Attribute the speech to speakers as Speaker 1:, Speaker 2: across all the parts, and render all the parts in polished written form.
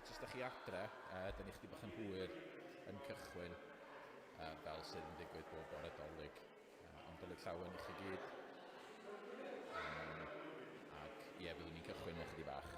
Speaker 1: Reit, os da chi adre, uh, da ni chdi bach yn hwyr yn cychwyn, uh, fel sydd yn digwydd bob bore dolyg. Uh, ond dolyg llawen i chi gyd. Um, ac ie, yeah, byddwn ni'n cychwyn mewn chydig bach.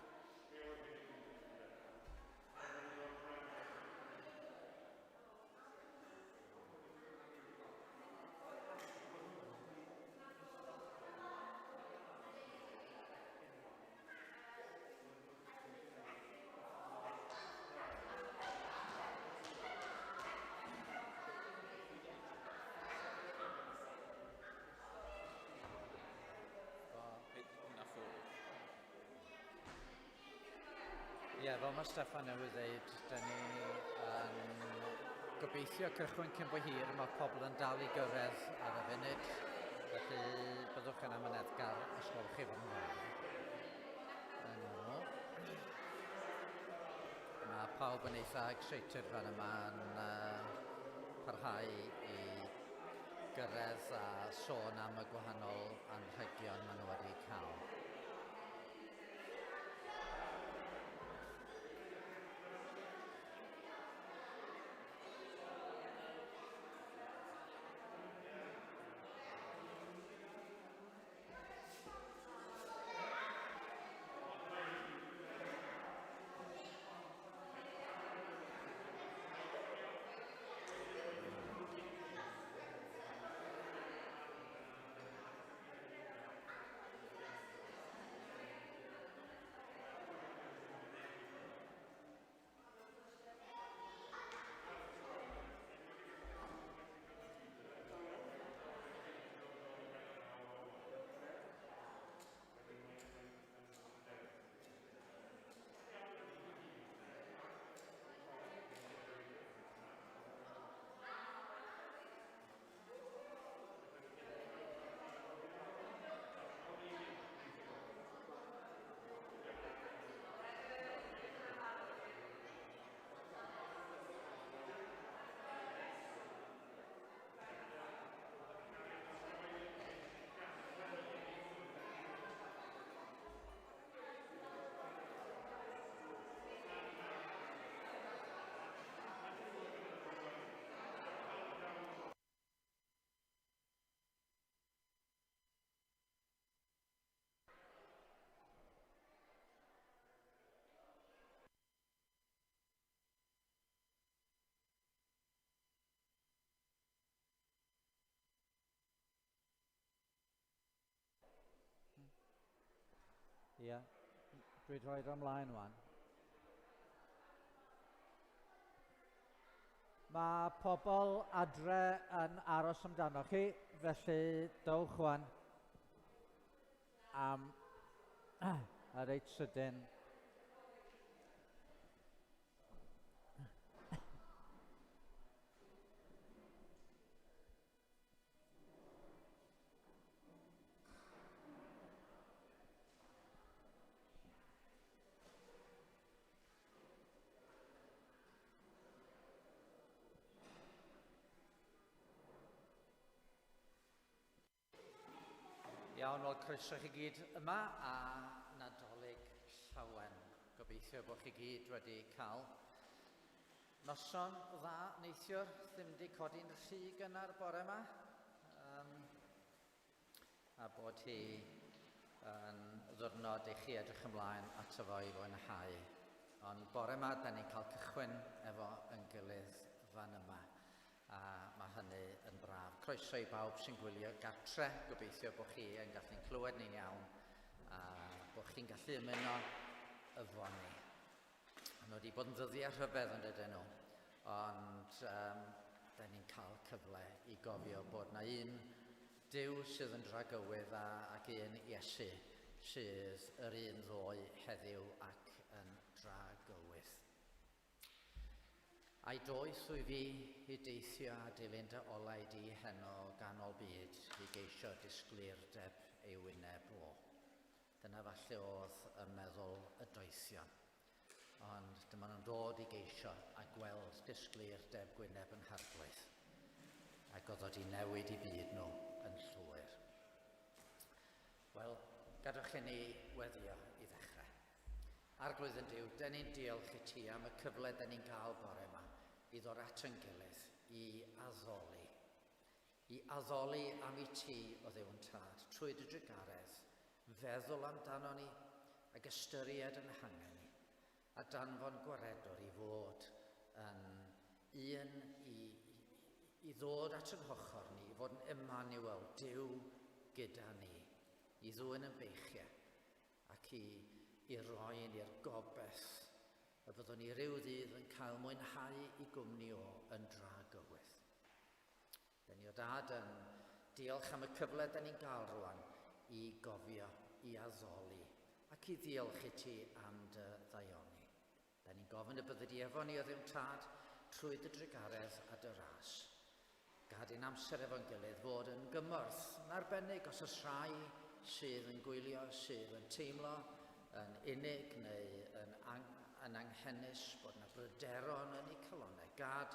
Speaker 2: Ie, yeah, fel mae Steffan newydd ddeud, da ni yn gobeithio cychwyn cyn bo hir, mae pobl yn dal i gyrraedd ar y funud, felly byddwch yn amyneddgar os gwelwch chi fod yn dda. Yn amlwg. Mae pawb yn eitha excited fan yma yn uh, parhau i gyrraedd a sôn am y gwahanol anrhegion maen nhw wedi cael. Ie, dwi'n rhoi o ymlaen wan. Mae pobl adre yn aros amdano chi, felly dowch wan am a reit sydyn. Iawn, wel croeso chi gyd yma a Nadolig llawen. Gobeithio bod chi gyd wedi cael Noson dda neithiwr, ddim wedi codi'n rhy gynnar bore yma. Um, a bod hi yn ddwrnod i chi edrych ymlaen ato fo i fwynhau. Ond bore yma, da ni'n cael cychwyn efo yn gilydd fan yma. A mae hynny yn braf. Croeso i bawb sy'n gwylio gartre. Gobeithio bod chi yn gallu'n clywed ni'n iawn a bod chi'n gallu ymuno efo ni. Maen nhw wedi bod yn ddyddiau rhyfedd yn dydyn nhw, ond um, da ni'n cael cyfle i gofio bod na un Duw sydd yn dragywydd a, ac un Iesu sydd yr un ddoe heddiw ac yn dragywydd. A'i doeth wyf fi i deithio a dilyn dy olau di heno ganol byd i geisio disgleirdeb ei wyneb o. Dyna falle oedd ym meddwl y doethion. Ond dyma nhw'n dod i geisio a gweld disgleirdeb gwyneb yn Harglwydd. Ac oedd o di newid i byd nhw yn llwyr. Wel, gadwch i ni weddio i ddechrau. Arglwydd yn Duw, dyn ni'n diolch i ti am y cyfle dyn ni'n cael bore yma i ddod at yn gilydd, i addoli. I addoli am i ti o Dduw yn Tad, trwy dy drugaredd, feddwl amdano ni ac ystyried yn hangen ni, a danfon gwaredwr i fod yn un i ddod at yn hochr ni, i fod yn Emmanuel, Duw gyda ni, i ddwyn yn beichiau ac i roi ni'r gobaith y byddwn ni ryw ddydd yn cael mwynhau i gwmni o yn dragywydd. Dyn ni o Dad yn diolch am y cyfle dyn ni'n gael rwan i gofio, i addoli ac i ddiolch i ti am dy ddaioni. Dyn ni'n gofyn y byddi di efo ni o Dduw Tad trwy dy drugaredd a dy ras. Gad i'n amser efo'n gilydd fod yn gymorth, yn arbennig os oes rhai sydd yn gwylio, sydd yn teimlo yn unig neu yn anghenus, bod yna bryderon yn eu calonnau. Gad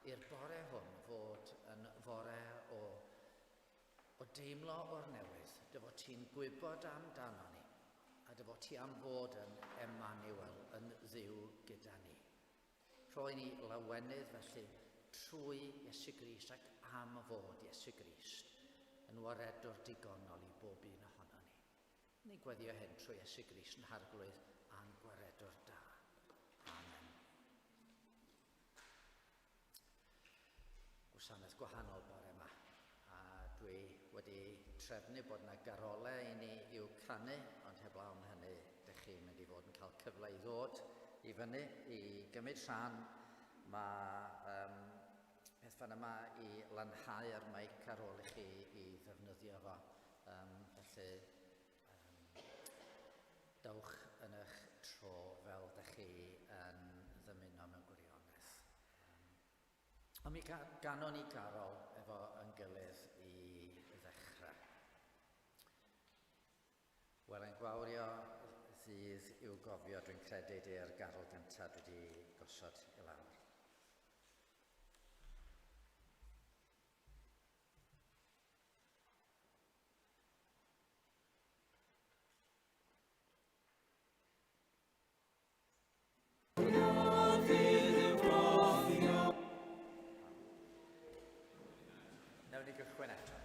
Speaker 2: i'r bore hwn fod yn fore o deimlo o'r newydd, dy fod ti'n gwybod amdano ni, a dy fod ti am fod yn Emmanuel, yn Dduw gyda ni. Rhoi ni lawenydd felly trwy Iesu Grist ac am fod Iesu Grist yn waredwr digonol i bob un ohono ni. Ni'n gweddio hyn trwy Iesu Grist yn Harglwydd a'n gwaredwr da. Amen. Gwasanaeth gwahanol bore yma, a dwi wedi trefnu bod yna garolau i ni i'w canu, ond heblaw am hynny, dych chi'n mynd i fod yn cael cyfle i ddod i fyny i gymryd rhan. Mae peth fan yma i lanhau ar meic ar ôl i chi i ddefnyddio fo. Felly, dewch yn eich tro fel dych chi yn ddymuno mewn gwirionedd. Ond mi ganon ni garol efo yn gilydd i ddechrau. Wel, yn gwawrio ddydd i'w gofio, dwi'n credu di'r garol gyntaf dwi wedi gosod i lawr. Nawn ni gychwyn eto.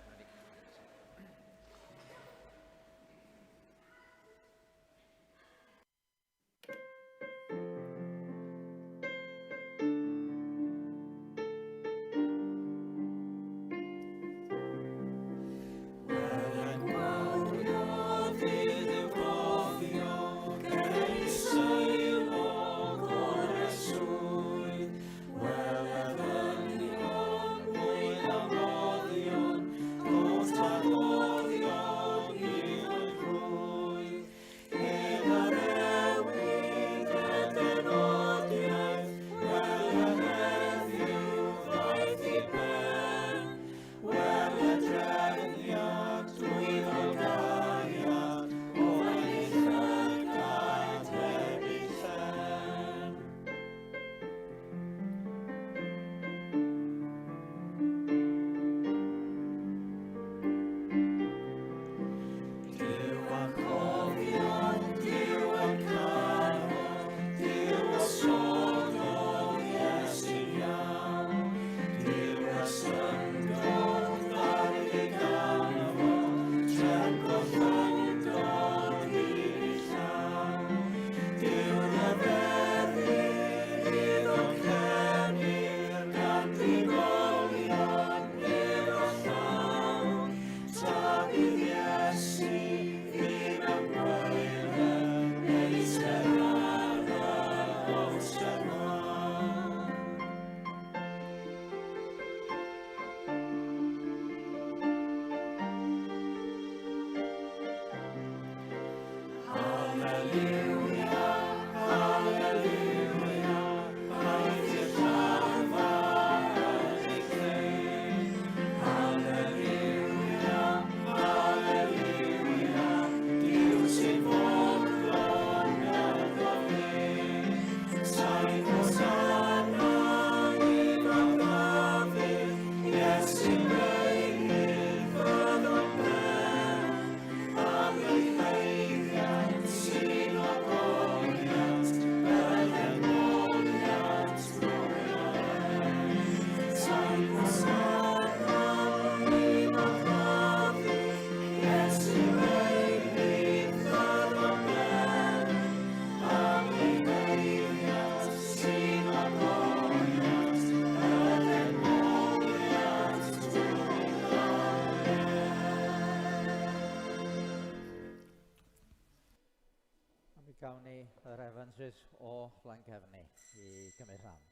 Speaker 2: o Flaengefni i gymryd rhan.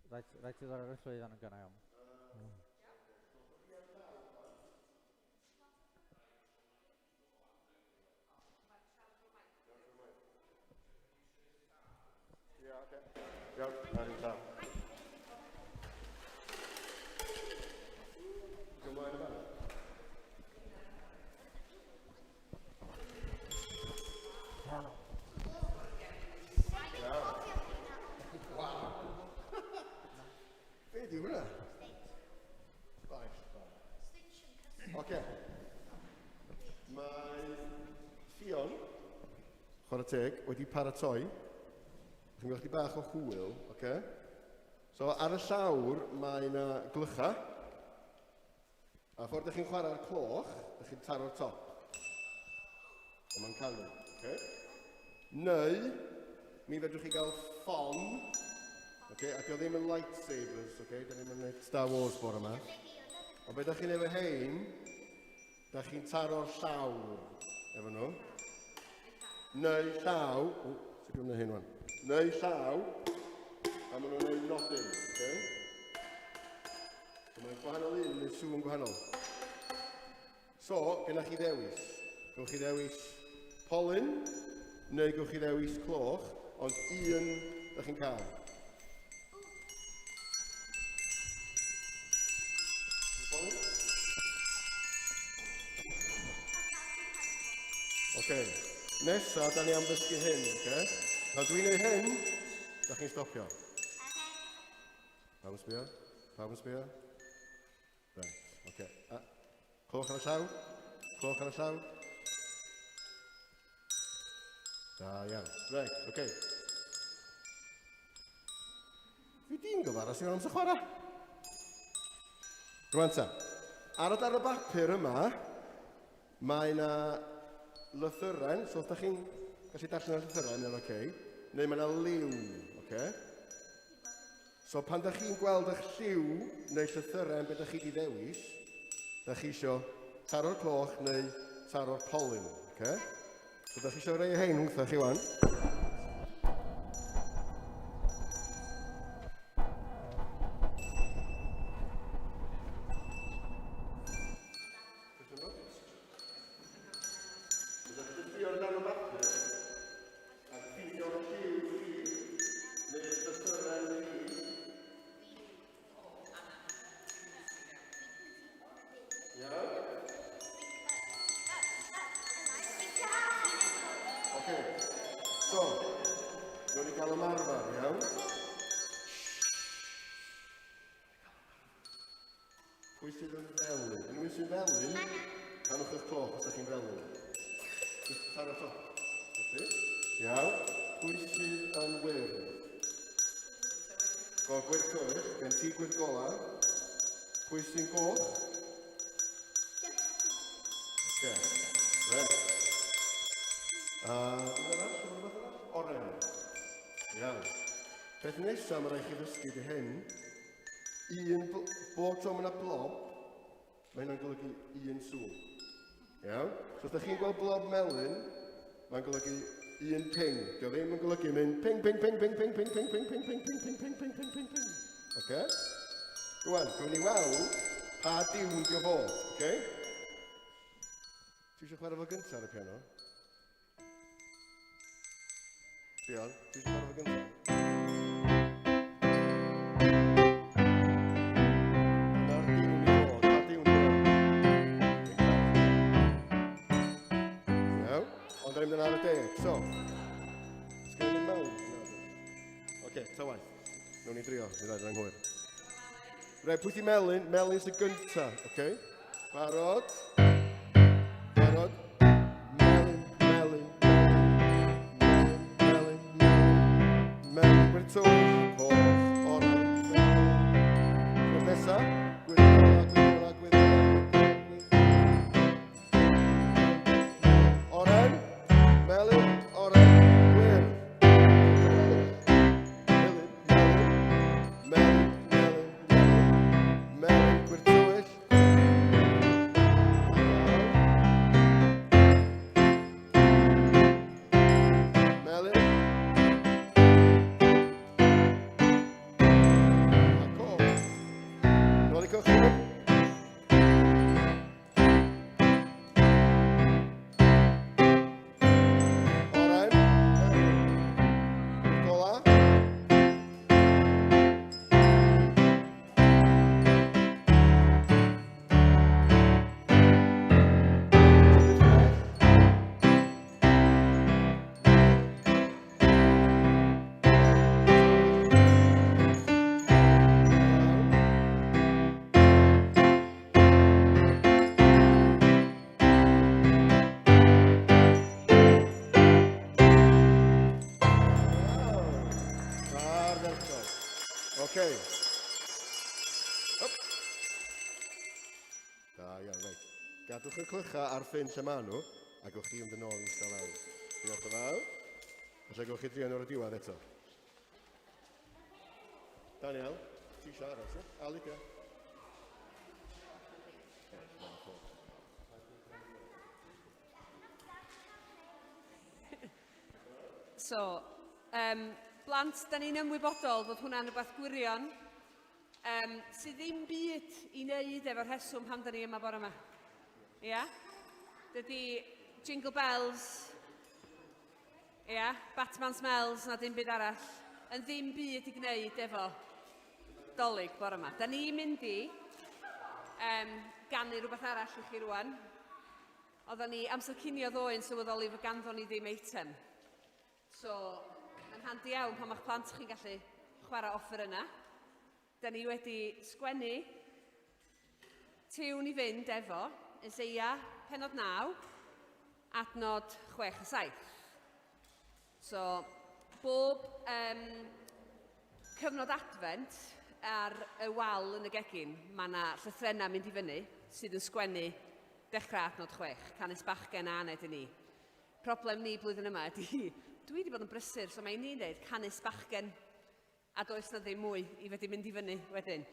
Speaker 2: Rhaid, rhaid ti ddod ar y llwyfan yn gynnar iawn.
Speaker 3: Ia, oce. Iawn, ar un llaw. Ymlaen yma. Be di hwnna? Right. Oce. Mae Ffion, chwarae teg, wedi paratoi. Chi'n gweld chi bach o hwyl, oce? So ar y llawr mae yna glychau. A ffordd ydych chi'n chwarae'r cloch, ydych chi'n taro'r top. A mae'n canu, okay? Neu, mi fedrwch chi gael ffon, okay? A dio ddim yn lightsabers, okay? Da ni'n mynd Star Wars bore yma. Ond beth ydych chi'n efo hein, da chi'n taro'r llawr efo nhw. Neu llaw, o, sy'n gwneud hyn wan. Neu llaw, a maen nhw'n gwneud nodyn, okay? So mae'n gwahanol un, neu sŵn gwahanol. So, gyda chi ddewis. Gewch chi ddewis polyn, neu gewch chi ddewis cloch, ond un da chi'n cael. Polyn? Oce. Okay. Nesa, da ni am ddysgu hyn, oce? Okay? Pan dwi'n neud hyn, da chi'n stopio. Pawb yn sbio? Pawb yn sbio? Right, oce. Okay. A, cloch ar y llaw. Cloch ar y llaw. Da iawn. Right, oce. Okay. Fi di'n gyfar os yw'n amser chwarae. Rwan ta. Ar y darn o bapur yma, mae yna lythyren, so os da chi'n gallu darllen y llythyren, mae'n oce. Okay. Neu mae yna liw, oce? Okay? So pan da chi'n gweld eich lliw neu llythyren be da chi di ddewis, da chi isio taro'r cloch neu taro'r polyn, oce? So da chi isio rei hein wrtha chi wan. A ffeindio'r lliw chi, neu'r llythyren chi. Iawn? Oce. So, nawn ni gael ymarfer, iawn? Pwy sydd yn felyn? Unrhyw un sy'n felyn? Tanwch eich cloch os ydych chi'n felyn. Jyst taro top. Felly. Iawn. Pwy sydd yn wyrdd? Go gwyrdd tywyll. Gen ti gwyrdd gola. Pwy sy'n goch? Oce. Reit. Un arall? Rhywbeth arall? Oren. Iawn. Peth nesaf mae rhaid chi ddysgu di hyn. Un, bob tro mae yna blob, mae hynna'n golygu un sŵn. Iawn? So os ydych chi'n gweld blob melyn, mae'n golygu un ping. Dio ddim yn golygu mynd ping, ping, ping, ping, ping, ping, ping, ping, ping, ping, ping, ping, ping, ping, ping, ping, ping. Oce? Rwan, gwni ni weld pa diwn dio fod, oce? Ti eisiau chwarae fo gyntaf ar y piano? Diolch. Ti eisiau chwarae fo gyntaf? Dyna'r diwn i fod. Pa diwn i fod? Iawn. Ond da ni'n mynd ar y deg. So, sgen i'n mawr? Oce, ta waith. Nawn ni drio, mi ddod yn anghywir. Reit, pwy ti melyn? Melyn sy'n gynta, oce? Okay? Barod? Barod? Melyn, melyn, melyn, melyn, melyn, melyn, gwyrdd tywyll, coch, oren, melyn. Gwyrdd nesa, gwyrdd gola, gwyrdd gola, gwyrdd gola, gwyrdd gola, Oren, melyn, oren, gwyrdd. Melyn, melyn, melyn, melyn, melyn, melyn, gwyrdd tywyll. Gadwch y clychau ar ffyn lle maen nhw, a gewch chi mynd yn ôl i eistedd lawr. Diolch yn fawr. Felly gewch chi drio nhw ar y diwedd eto. Daniel, ti eisiau aros, ie? A Lydia.
Speaker 4: So, blant, da ni'n ymwybodol fod hwnna'n rhywbeth gwirion sydd ddim byd i wneud efo'r rheswm pam da ni yma bore yma. Ia? Dydy Jingle Bells, ia, Batman Smells na dim byd arall, yn ddim byd i gwneud efo Dolig bore yma. Da ni'n mynd i ganu rhywbeth arall i chi rwan. Oedden ni amser cinio ddoe yn sylweddoli fod ganddo ni ddim eitem. So, mae'n handi iawn pan ma'ch plant chi'n gallu chwarae offer yna. Da ni wedi sgwennu tiwn i fynd efo Eseia pennod 9, adnod 6 a 7. So, bob cyfnod adfent ar y wal yn y gegin, mae yna llythrennau mynd i fyny sydd yn sgwennu dechrau adnod 6, canys bachgen a aned i ni. Problem ni blwyddyn yma ydy, dwi wedi bod yn brysur, so mae ni'n dweud canys bachgen, a does na ddim mwy i fedru mynd i fyny wedyn.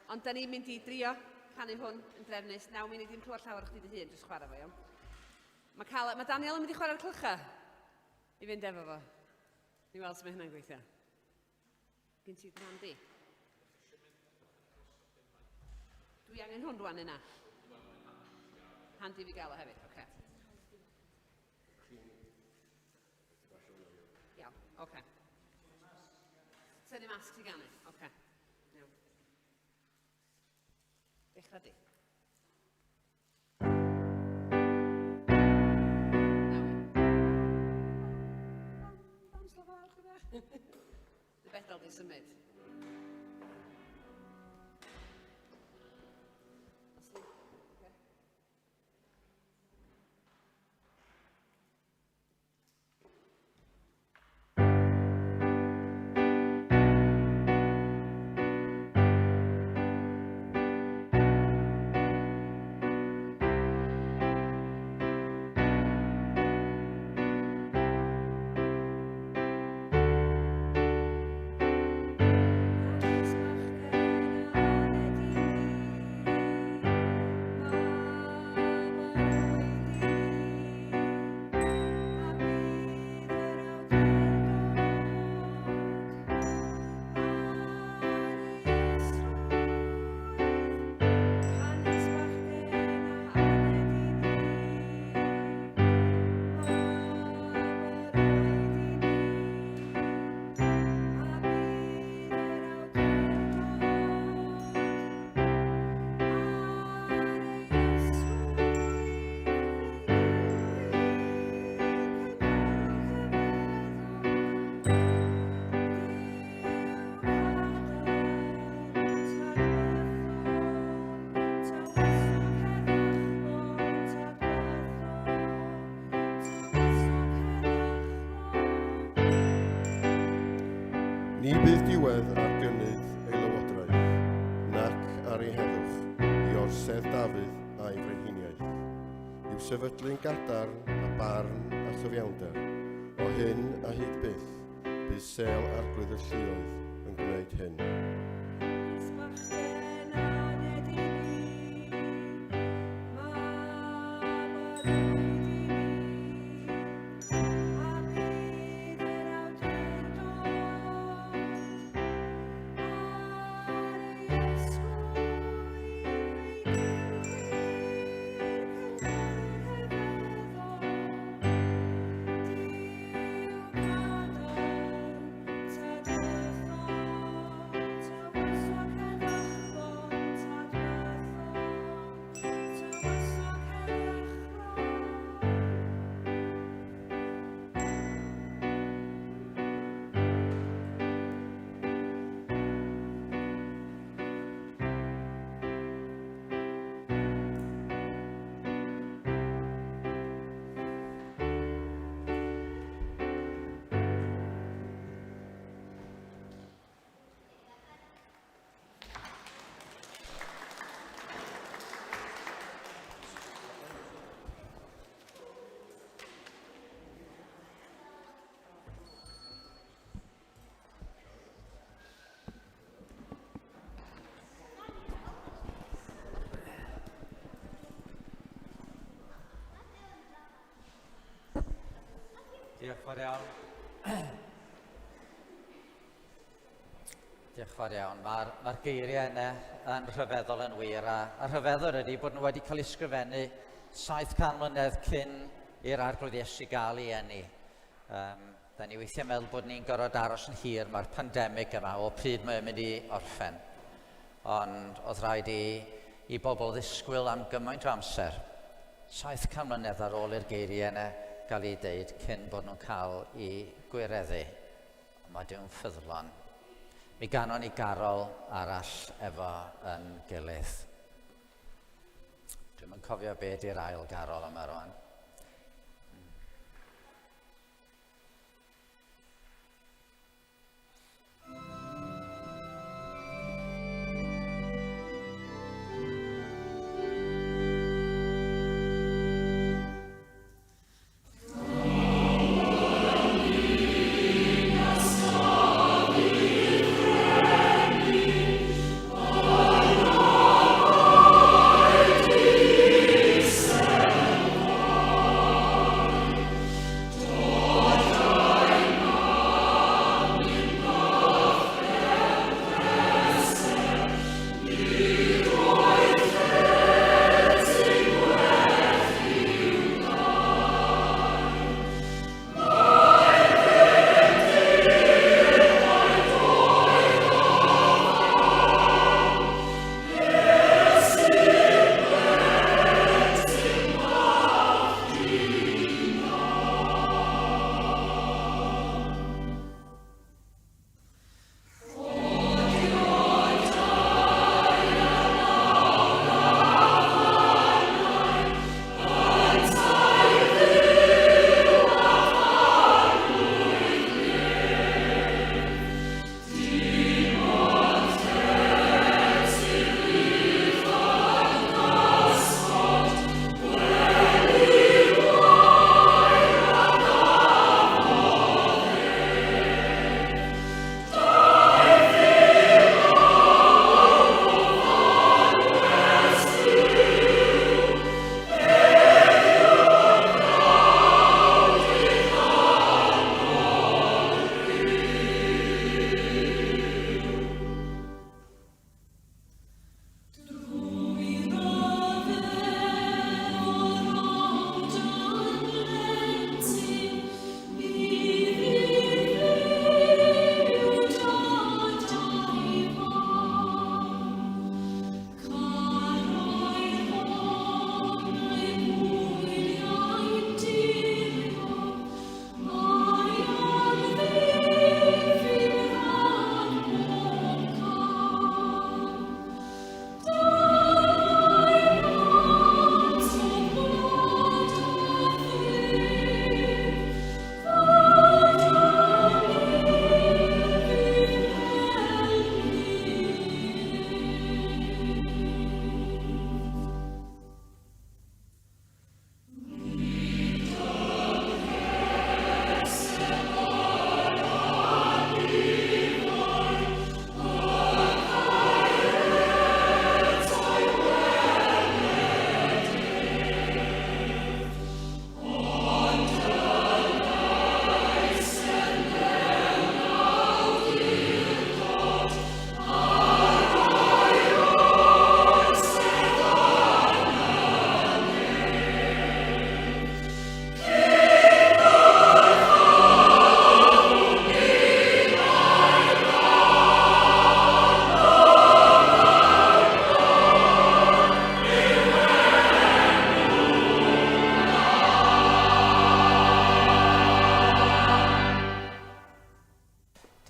Speaker 4: Ond da ni'n mynd i drio canu hwn yn drefnus. Naw, mi ddim clywed llawer o chdi dy hun, jyst chwarae fo, iawn. Mae Daniel yn mynd i chwarae'r clychau i fynd efo fo. Ni weld sut mae hynna'n gweithio. Gyn ti dran di? Dwi angen hwn rwan yna. Handi fi gael o hefyd, oce. Iawn, oce. Tynnu masg ti ganu, oce. Iawn. Dechrau di. Dy bedal di symud.
Speaker 3: Ni bydd diwedd ar gynnydd ei lywodraeth, nac ar ei heddwch, i orsedd Dafydd a'i frenhiniaeth, i'w sefydlu'n gadarn a barn a chyfiawnder, o hyn a hyd byth, bydd sêl arglwydd y lluoedd yn gwneud hyn.
Speaker 2: Diolch fawr iawn. Diolch fawr iawn. Mae'r mae geiriau yna yn rhyfeddol yn wir, a, a rhyfeddol ydy bod nhw wedi cael eu sgrifennu 700 mlynedd cyn i'r Arglwydd Iesu gael ei eni. Um, da ni weithiau meddwl bod ni'n gorfod aros yn hir, mae'r pandemig yma, o pryd mae'n mynd i orffen. Ond oedd rhaid i, i bobl ddisgwyl am gymaint o amser. 700 mlynedd ar ôl i'r geiriau yna gael eu deud cyn bod nhw'n cael eu gwireddu. Ond mae Duw'n ffyddlon. Mi ganon ni garol arall efo yn gilydd. Dwi'm yn cofio be di'r ail garol yma rwan.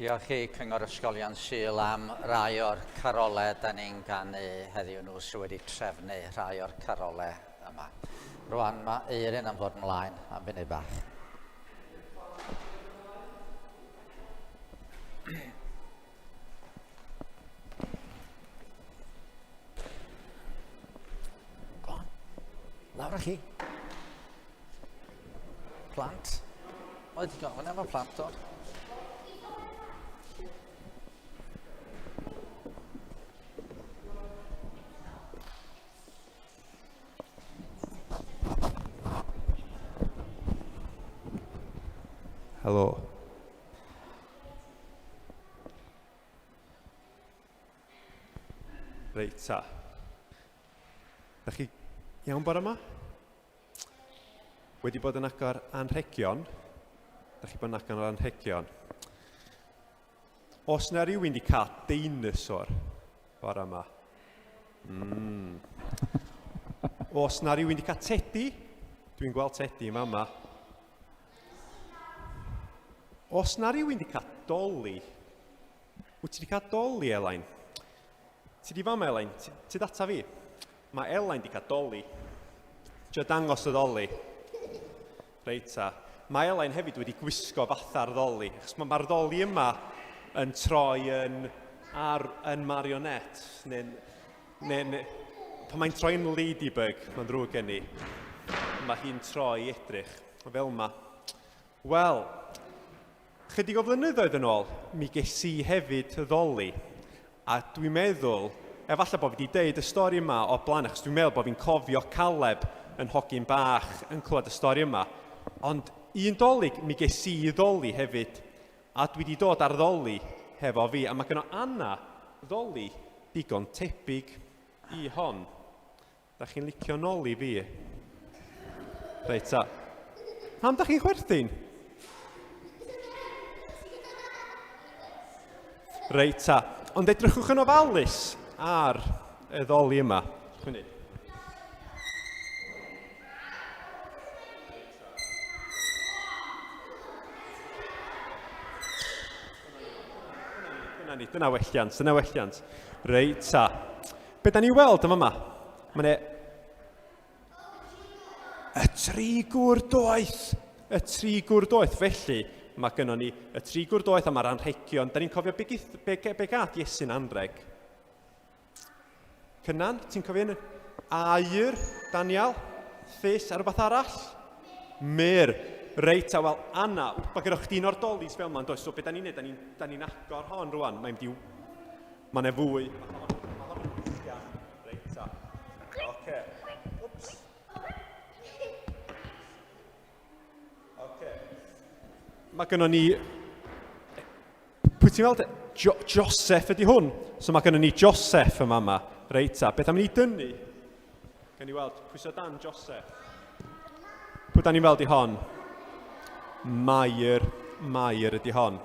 Speaker 2: Diolch i Cyngor Ysgolion Sul am rai o'r carolau da ni'n ganu heddiw nhw sydd wedi trefnu rhai o'r carolau yma. Rwan mae Eirin am fod ymlaen am funud bach. Go on. Lawr â chi. Plant. Oedd di gofyn am y plant dod.
Speaker 5: Helo. Reit ta. Da chi iawn bore yma? Wedi bod yn agor anrhegion? Da chi bod yn agor anrhegion? Os na rhywun wedi cael dinosaur bore yma? Os na rhywun wedi cael teddy? Dwi'n gweld teddy yma yma. Os na rhywun wedi cael doli? Wyt ti wedi cael doli, Elain? Ti di fama, Elain? Ti, ti data fi? Mae Elain wedi cael doli. Tio dangos y ddoli. Reit ta. Mae Elain hefyd wedi gwisgo fatha'r ddoli. Achos mae'r ddoli yma yn troi yn, ar, yn marionette. Neu, neu, neu, pan mae'n troi'n ladybug, mae'n ddrwg gen i. Mae hi'n troi edrych fel yma. Wel, chydig o flynyddoedd yn ôl, mi ges i hefyd ddoli. A dwi'n meddwl, efallai bod fi wedi deud y stori yma o blaen, achos dwi'n meddwl bod fi'n cofio Caleb yn hogyn bach yn clywed y stori yma. Ond un dolig, mi ges i ddoli hefyd, a dwi wedi dod ar ddoli hefo fi, a mae gynno Anna ddoli digon tebyg i hon. Da chi'n licio noli fi? Reit ta. Pam da chi'n chwerthin? Reit ta. Ond edrychwch yn ofalus ar y ddoli yma. Chwynnu. Dyna ni, dyna welliant, dyna welliant. Reit ta. Be da ni'n weld yma yma? Mae ne... Y tri gŵr doeth! Y tri gŵr doeth. Felly, mae gynnon ni y tri gŵr doeth a mae'r anrhegion. Da ni'n cofio be, gith, be, be gath Iesu'n anrheg? Cynan, ti'n cofio hyn? Aur, Daniel, Thys, a rhywbeth arall? Myr. Reit, a wel, Anna, mae gyda chdi'n o'r dolis fel yma, does? So, be da ni'n neud? Da ni'n ni agor hon rwan. Mae'n mynd i Mae yna fwy. Mae hon yn bwysig. Reit ta. Oce. Wps. Oce. Mae gynnon ni... Pwy ti'n weld? Jo Joseph ydy hwn. So mae gynnon ni Joseph yma yma. Reit ta. Beth am ni dynnu? Gan ni weld pwy sydd dan Joseph. Pwy da ni'n weld i hon? Mair. Mair ydy hon.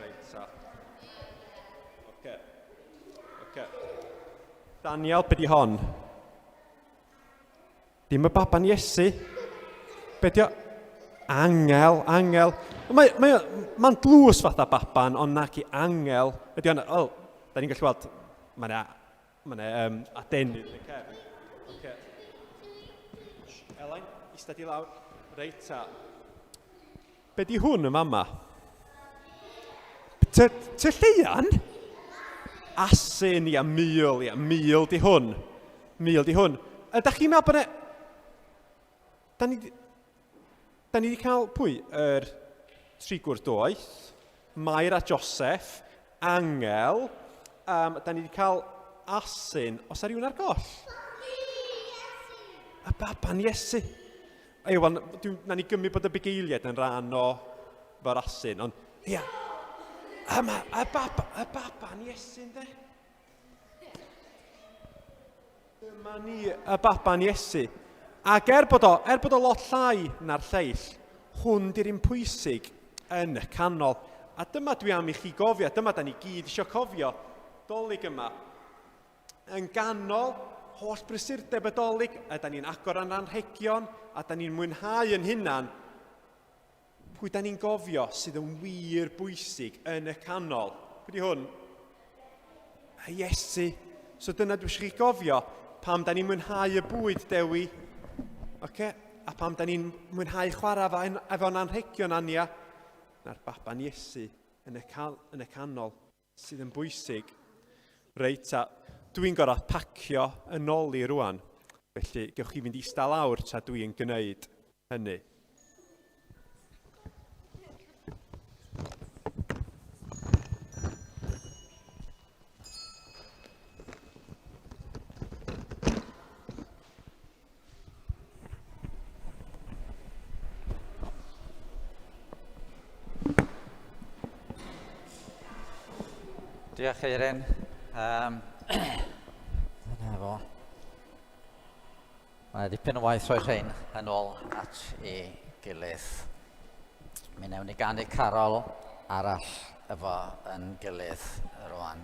Speaker 5: Reit, ta. Oce. Oce. Daniel, be di hon? Dim y baban Iesu. Be di o? Angel, angel. Mae'n mae, mae dlws fatha baban, ond nac i angel. Ydy hon, o, da ni'n gallu weld, mae'n Mae yna adenydd yn y cefn. Oce. Elain, eistedd di lawr. Reit ta. Be di hwn yn fama? Ty, ty lleian? Asyn, ia, mul, ia, mul di hwn. Mul di hwn. Ydych chi'n meddwl bod e... Da ni, da ni wedi cael pwy? Yr tri gwr doeth, Mair a Joseph, Angel, da ni wedi cael asyn. Os ar rhywun ar goll? Y baban Iesu. Ei, wel, na ni gymryd bod y bugeiliaid yn rhan o fo'r asyn, ond ia, yma, y, bab, y baban Iesu, ynddo? Dyma ni, y baban Iesu. Ac er bod o, er bod o lot llai na'r lleill, hwn di'r un pwysig yn y canol. A dyma dwi am i chi gofio, dyma da ni gyd eisiau cofio, dolyg yma. Yn ganol holl brysurdeb y dolyg, a da ni'n agor a'n anrhegion, a da ni'n mwynhau yn hunan, Pwy da ni'n gofio sydd yn wir bwysig yn y canol? Pwy di hwn? A Iesu. So dyna dwi eisiau chi gofio pam da ni'n mwynhau y bwyd, Dewi. Okay? A pam da ni'n mwynhau chwarae efo, efo'n anrhegion, Ania. Na'r baban Iesu yn y, cal, yn y canol sydd yn bwysig. Reit, ta, dwi'n gorau pacio yn ôl i rwan. Felly, gewch chi fynd ista lawr tra dwi'n gwneud hynny.
Speaker 2: Diolch Eirin. Dyna fo. Mae dipyn o waith rhoi rhain yn ôl at ei gilydd. Mi wnewn ni ganu carol arall efo yn gilydd rwan.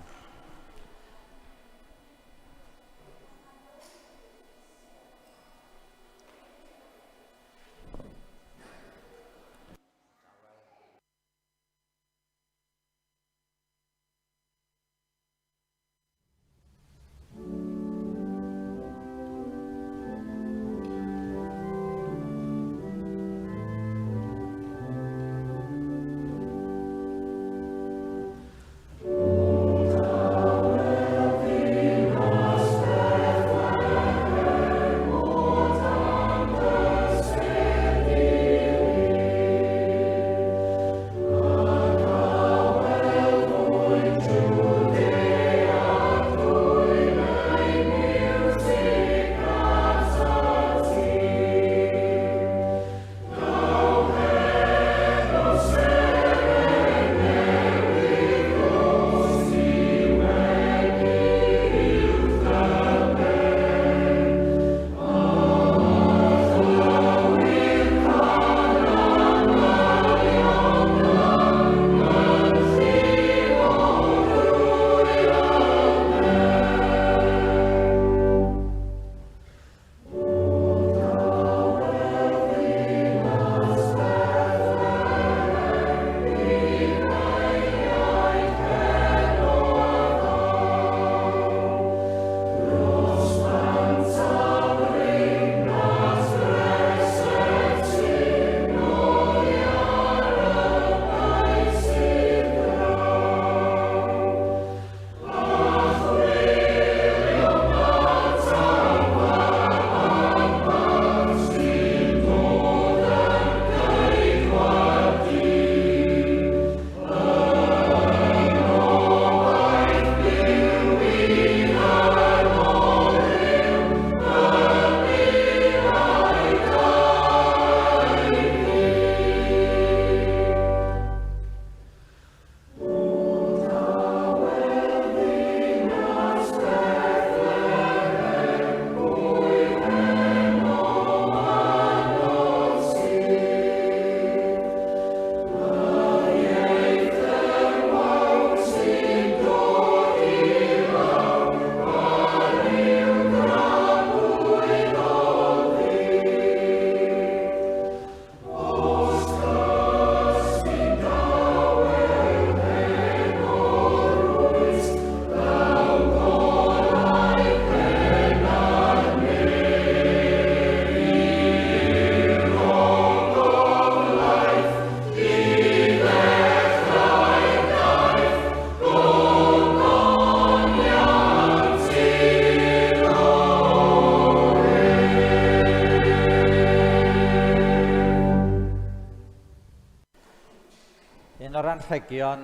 Speaker 2: Un o'r anrhegion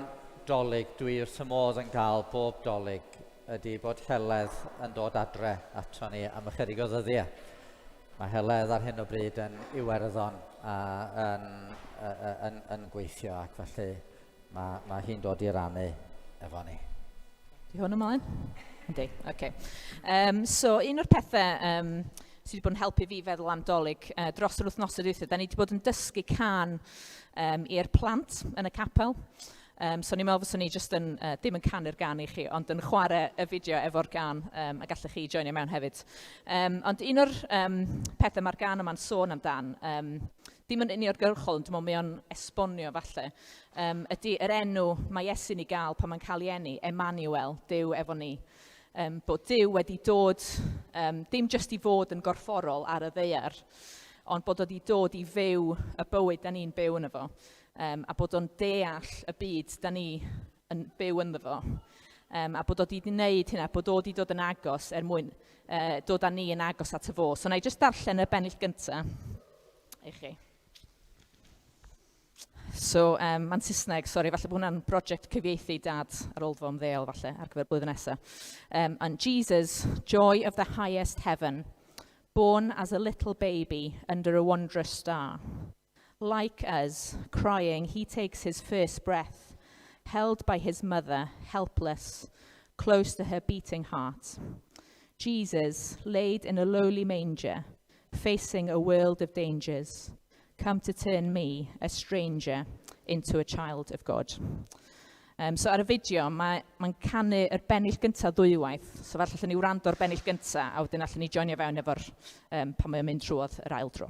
Speaker 2: Dolig dwi wrth y modd yn cael bob Dolig ydy bod Heledd yn dod adre ato ni am ychydig o ddyddiau. Mae Heledd ar hyn o bryd yn Iwerddon a yn gweithio ac felly mae hi'n dod i rannu efo ni.
Speaker 6: Di hwn ymlaen? Yndi, oce. So un o'r pethau sydd wedi bod yn helpu fi feddwl am Dolig dros yr wythnosau dwytha, da ni wedi bod yn dysgu cân i'r plant yn y capel. So ni'n meddwl fyswn ni jyst yn, ddim yn canu'r gân i chi, ond yn chwarae y fideo efo'r gân, a gallech chi joinio mewn hefyd. Ond un o'r pethau mae'r gân yma'n sôn amdan, ddim yn uniongyrchol, ond dwi'n meddwl mae o'n esbonio falle, ydy yr enw mae Iesu'n ei gael pan mae'n cael ei eni, Emmanuel, Duw efo ni. Bod Duw wedi dod, dim jyst i fod yn gorfforol ar y ddaear, ond bod o wedi dod i fyw y bywyd da ni'n byw yno fo. A bod o'n deall y byd da ni yn byw ynddo fo. A bod o wedi gwneud hynna, bod o wedi dod yn agos er mwyn dod â ni yn agos at y fo. So na i jyst darllen y bennill gyntaf i chi. So, mae'n Saesneg, sori, falle bod hwnna'n brosiect cyfieithu dad ar ôl fo ymddeol, falle, ar gyfer blwyddyn nesaf. And Jesus, joy of the highest heaven, born as a little baby under a wondrous star. Like us, crying, he takes his first breath, held by his mother, helpless, close to her beating heart. Jesus, laid in a lowly manger, facing a world of dangers, come to turn me, a stranger, into a child of God. Um, so ar y fideo, mae'n mae canu yr bennill gyntaf ddwywaith. So falle allan ni wrando ar bennill gyntaf, a wedyn allan ni joinio fewn efo'r um, pan mae'n mynd trwodd yr ail dro.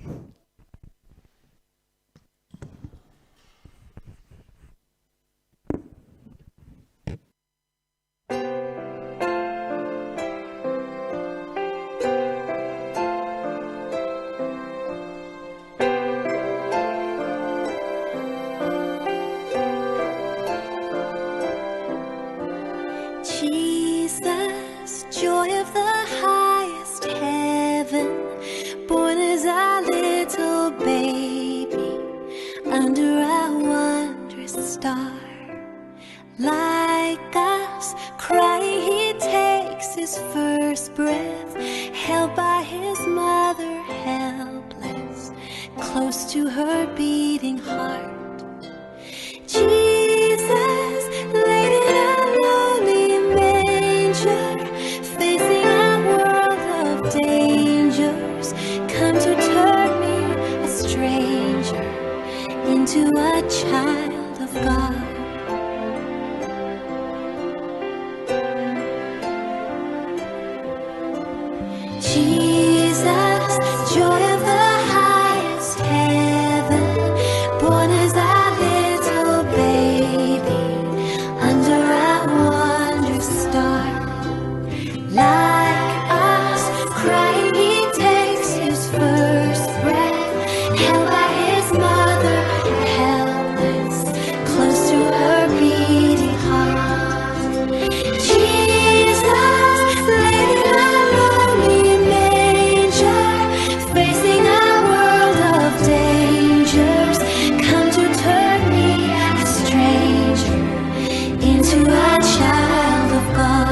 Speaker 7: Jesus, joy of the highest heaven, born as a little baby under a wondrous star. Like us, crying, he takes his first breath, held by his mother, helpless, close to her beating heart. Jesus, laid in a lonely manger, facing a world of dangers, come to turn me, a stranger, into a child of God. Jesus, joy of the highest heaven, born as a little baby under a wondrous star. Like us, crying, he takes his first breath, held by his mother, helpless, close to her beating heart. Jesus, laid in a lonely manger, facing a world of dangers, come to turn me, a stranger, into a child of God.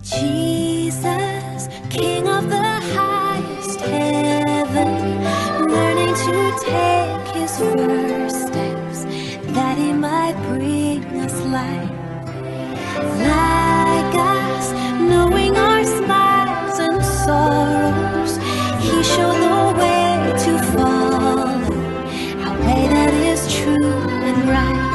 Speaker 7: Jesus, King of the highest heaven, learning to take his first steps, that he might bring us light. Like us, knowing our smiles and sorrows, he showed the way to follow, a way that is true and right.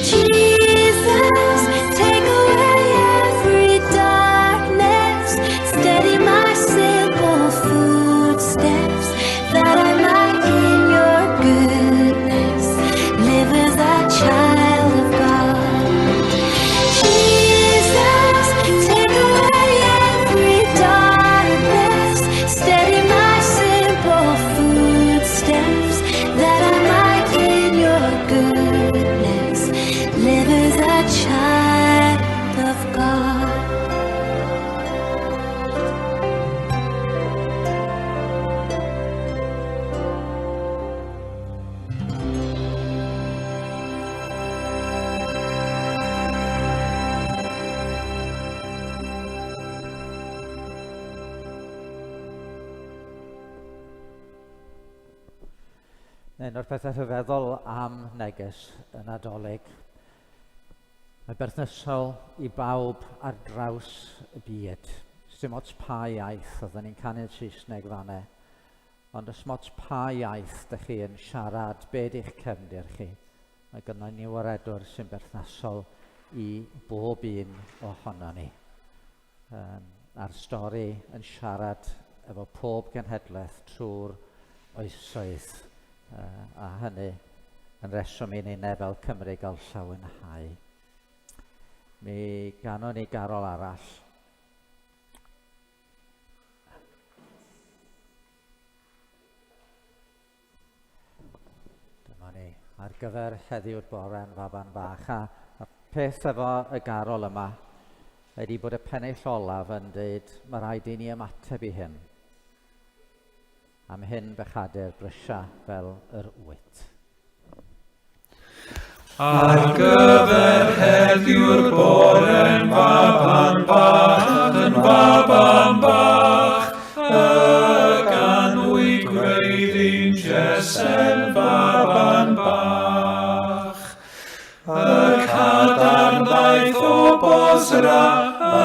Speaker 7: Jesus, take away every darkness, steady my simple footsteps, that I might in your goodness live as a child of God. Jesus, take away every darkness, steady my simple footsteps, that I might in your goodness live as a child of God.
Speaker 2: Un o'r pethau rhyfeddol am neges y Nadolig, mae berthnasol i bawb ar draws y byd. Sdim ots pa iaith, oedden ni'n canu'n Saesneg fanne, ond os ots pa iaith ydych chi yn siarad, be di'ch cefndir chi, mae gynnon ni waredwr sy'n berthnasol i bob un ohono ni. Um, a'r stori yn siarad efo pob genhedlaeth trwy'r oesoedd, a hynny yn reswm i ni fel Cymru gael llawenhau. Mi ganon ni garol arall. Dyma ni, ar gyfer heddiw'r bore yn faban bach. A peth efo y garol yma ydy bod y pennill olaf yn dweud mae rhaid i ni ymateb i hyn. Am hyn bechadur brysia fel yr wyt.
Speaker 8: Ar gyfer heddiw'r bore'n faban bach, yn faban bach, y ganwyd gwreiddyn Jese'n faban bach. Y cadarn ddaeth o Bosra, y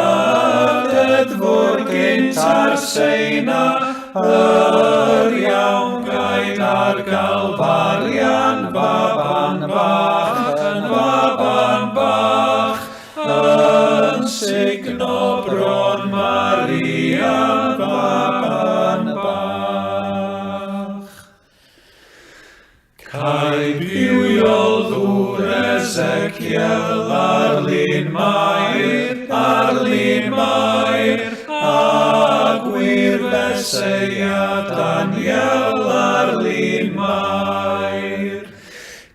Speaker 8: deddfwr gynt ar Seina, Yr iawn gaed ar Galfarian, faban bach, yn faban bach, yn sugno bron Maria, faban bach. Cae bywiol ddŵr Ezekiel ar lun Mair, ar lun Mair, a gwir Feseia Daniel ar lun Mair.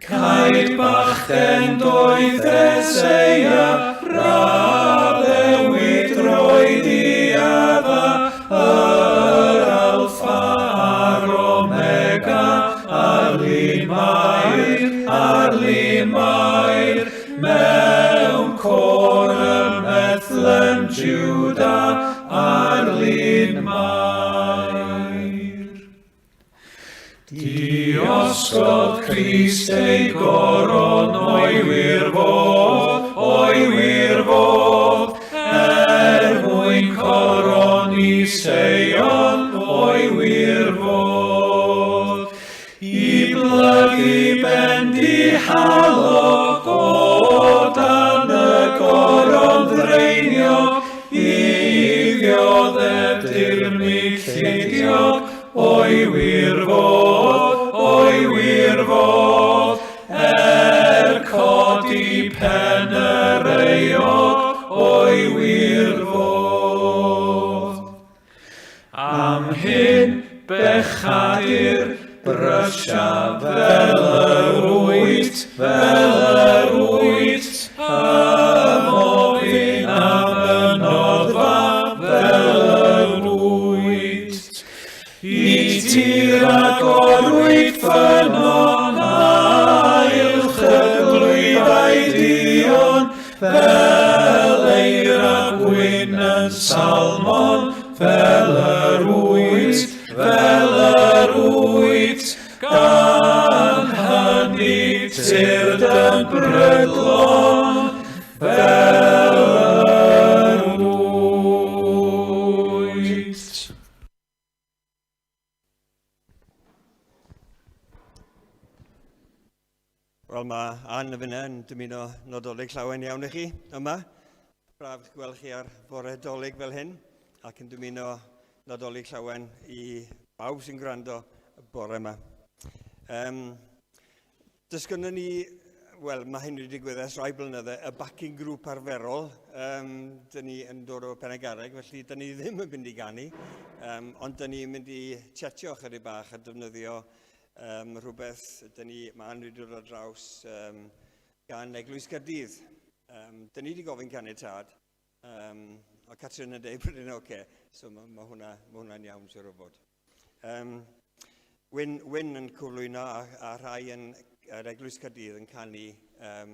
Speaker 8: Caed bachgen doedd Eseia, raddewid roedd i Adda, Yr Alffa a'r Omega, a'r lun Mair, a'r lun Mair, mewn côr ym Mhethlem Juda, a'r lun Mair. Diosgodd Crist ei goron o'i wir fodd, o'i wir fodd, er mwyn coroni Seion o'i wir fodd. I blygu ben dihalog o dan y goron ddraeniog, i ddioddef dirmyg llidiog, O'i wir fodd, o'i wir fodd, er codi pen yr euog, o'i wir fodd. Am hyn, bechadur, brysia fel yr wyt, fel yr wyt, ymofyn am y noddfa fel yr wyt. I ti ragorwyd ffynnon ailch y glwyfau duon, fel eira gwyn yn Salmon, fel yr wyt, fel yr wyt, gan hynny tyrd yn brydlon, fel yr wyt.
Speaker 9: Wel, mae Ann y fyna yn dymuno Nadolig llawen iawn i chi yma. Braf eich gweld chi ar fore Dolig fel hyn ac yn dymuno Nadolig llawen i bawb sy'n gwrando y bore yma. Um, Dysgwn ni, wel, mae hyn wedi digwydd ers rhai blynydde, y backing group arferol. Um, dyn ni yn dod o Penagarreg, felly dyn ni ddim yn mynd i ganu, um, ond dyn ni'n mynd i chatio chydig bach a defnyddio um, rhywbeth dyn ni, mae Ann wedi dod ar draws um, gan Eglwys Gaerdydd. Um, dyn ni wedi gofyn caniatâd, um, a Catrin yn dweud bod hyn oce, okay, so mae, mae hwnna, mae hwnna'n iawn siwr o fod. Um, Wyn, Wyn yn cyflwyno a, a rhai yn yr Eglwys Caerdydd yn canu um,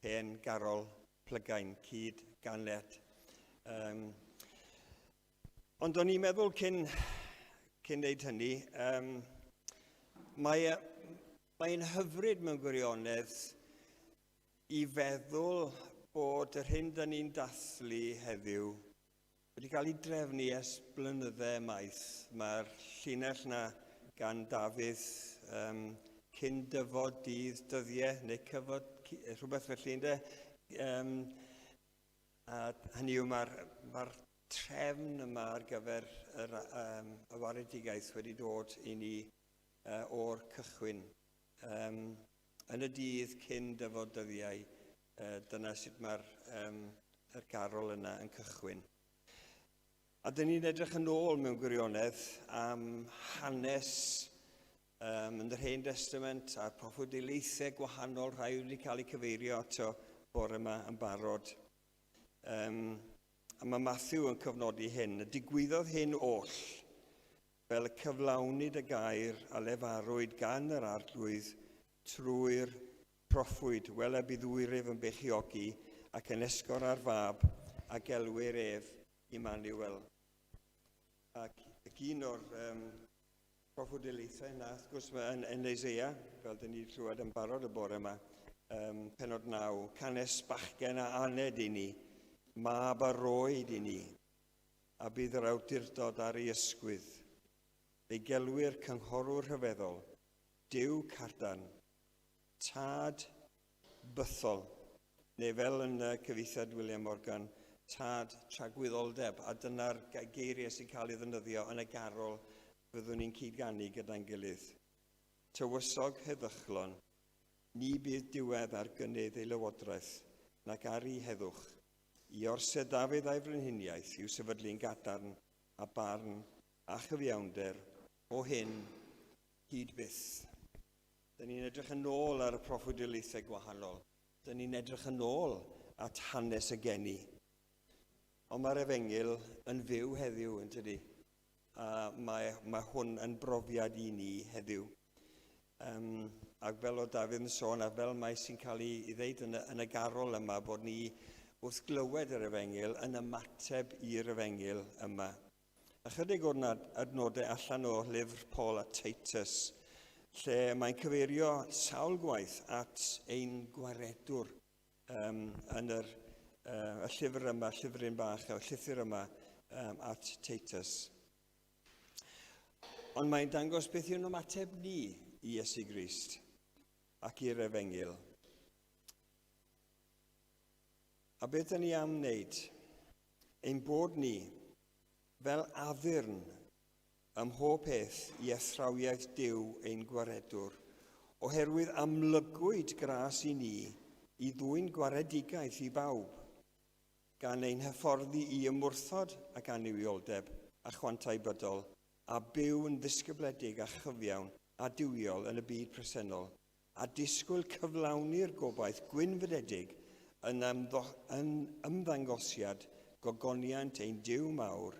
Speaker 9: hen garol plygain cyd gan let. Um, ond o'n i'n meddwl cyn, cyn wneud hynny, um, mae, mae'n hyfryd mewn gwirionedd i feddwl bod yr hyn da ni'n dathlu heddiw wedi cael ei drefnu ers blynydde maith. Mae'r llinell na gan Dafydd um, cyn dyfod dydd dyddiau neu cyfod, rhywbeth felly ynde. Um, a hynny yw mae'r mae trefn yma ar gyfer yr, um, y waredigaeth wedi dod i ni uh, o'r cychwyn. Um, yn y dydd cyn dyfod dyddiau, uh, dyna sut mae'r um, yr garol yna yn cychwyn. A dyn ni'n edrych yn ôl mewn gwirionedd am hanes um, yn yr Hen Testament a'r proffwydoliaethau gwahanol rhai wedi cael eu cyfeirio ato bore yma yn barod. Um, a mae Matthew yn cyfnodi hyn. Y digwyddodd hyn oll fel y cyflawnid y gair a lefarwyd gan yr arglwydd trwy'r proffwyd, wele bydd wyryf yn beichiogi ac yn esgor ar fab, a gelwir ef Immanuel. Ac, ac un o'r um, proffwydoliaethau yna, wrth gwrs, yn, yn Isaiah, fel dyn ni wedi clywed yn barod y bore yma, um, penod 9, canes bachgen a aned i ni, mab a roed i ni, a bydd yr awdurdod ar ei ysgwydd. Fe gelwir cynghorwr rhyfeddol, Duw cadarn, tad bythol, neu fel yn y cyfieithiad William Morgan, tad tragwyddoldeb, a dyna'r geiriau sy'n cael ei ddefnyddio yn y garol fyddwn ni'n cyd-ganu gyda'n gilydd. Tywysog heddychlon, ni bydd diwedd ar gynnydd ei lywodraeth, nac ar ei heddwch, i orsedd Dafydd a'i frenhiniaeth i'w sefydlu'n gadarn a barn a chyfiawnder o hyn hyd byth. Dyn ni'n edrych yn ôl ar y proffwydoliaethau gwahanol. Dyn ni'n edrych yn ôl at hanes y geni. Ond mae'r efengyl yn fyw heddiw, yn tydi? A mae, mae hwn yn brofiad i ni heddiw. Um, ac fel o Dafydd yn sôn, a fel mae sy'n cael ei, ei ddeud yn y, yn y garol yma, bod ni wrth glywed yr efengyl yn ymateb i'r efengyl yma. Ychydig o'r adnodau allan o lyfr Paul a Titus, lle mae'n cyfeirio sawl gwaith at ein gwaredwr um, yn yr, uh, y llyfr yma, llyfryn bach, y llythyr yma um, at Titus. Ond mae'n dangos beth yw'n ymateb ni i Iesu Grist ac i'r Efengyl. A beth ydyn ni am wneud? Ein bod ni fel addurn ym mhob peth i athrawiaeth Duw ein gwaredwr, oherwydd amlygwyd gras i ni i ddwyn gwaredigaeth i bawb, gan ein hyfforddi i ymwrthod ac annuwioldeb a chwantau bydol, a byw yn ddisgybledig a chyfiawn a duwiol yn y byd presennol, a disgwyl cyflawni'r gobaith gwynfydedig yn, yn ymddangosiad gogoniant ein Duw mawr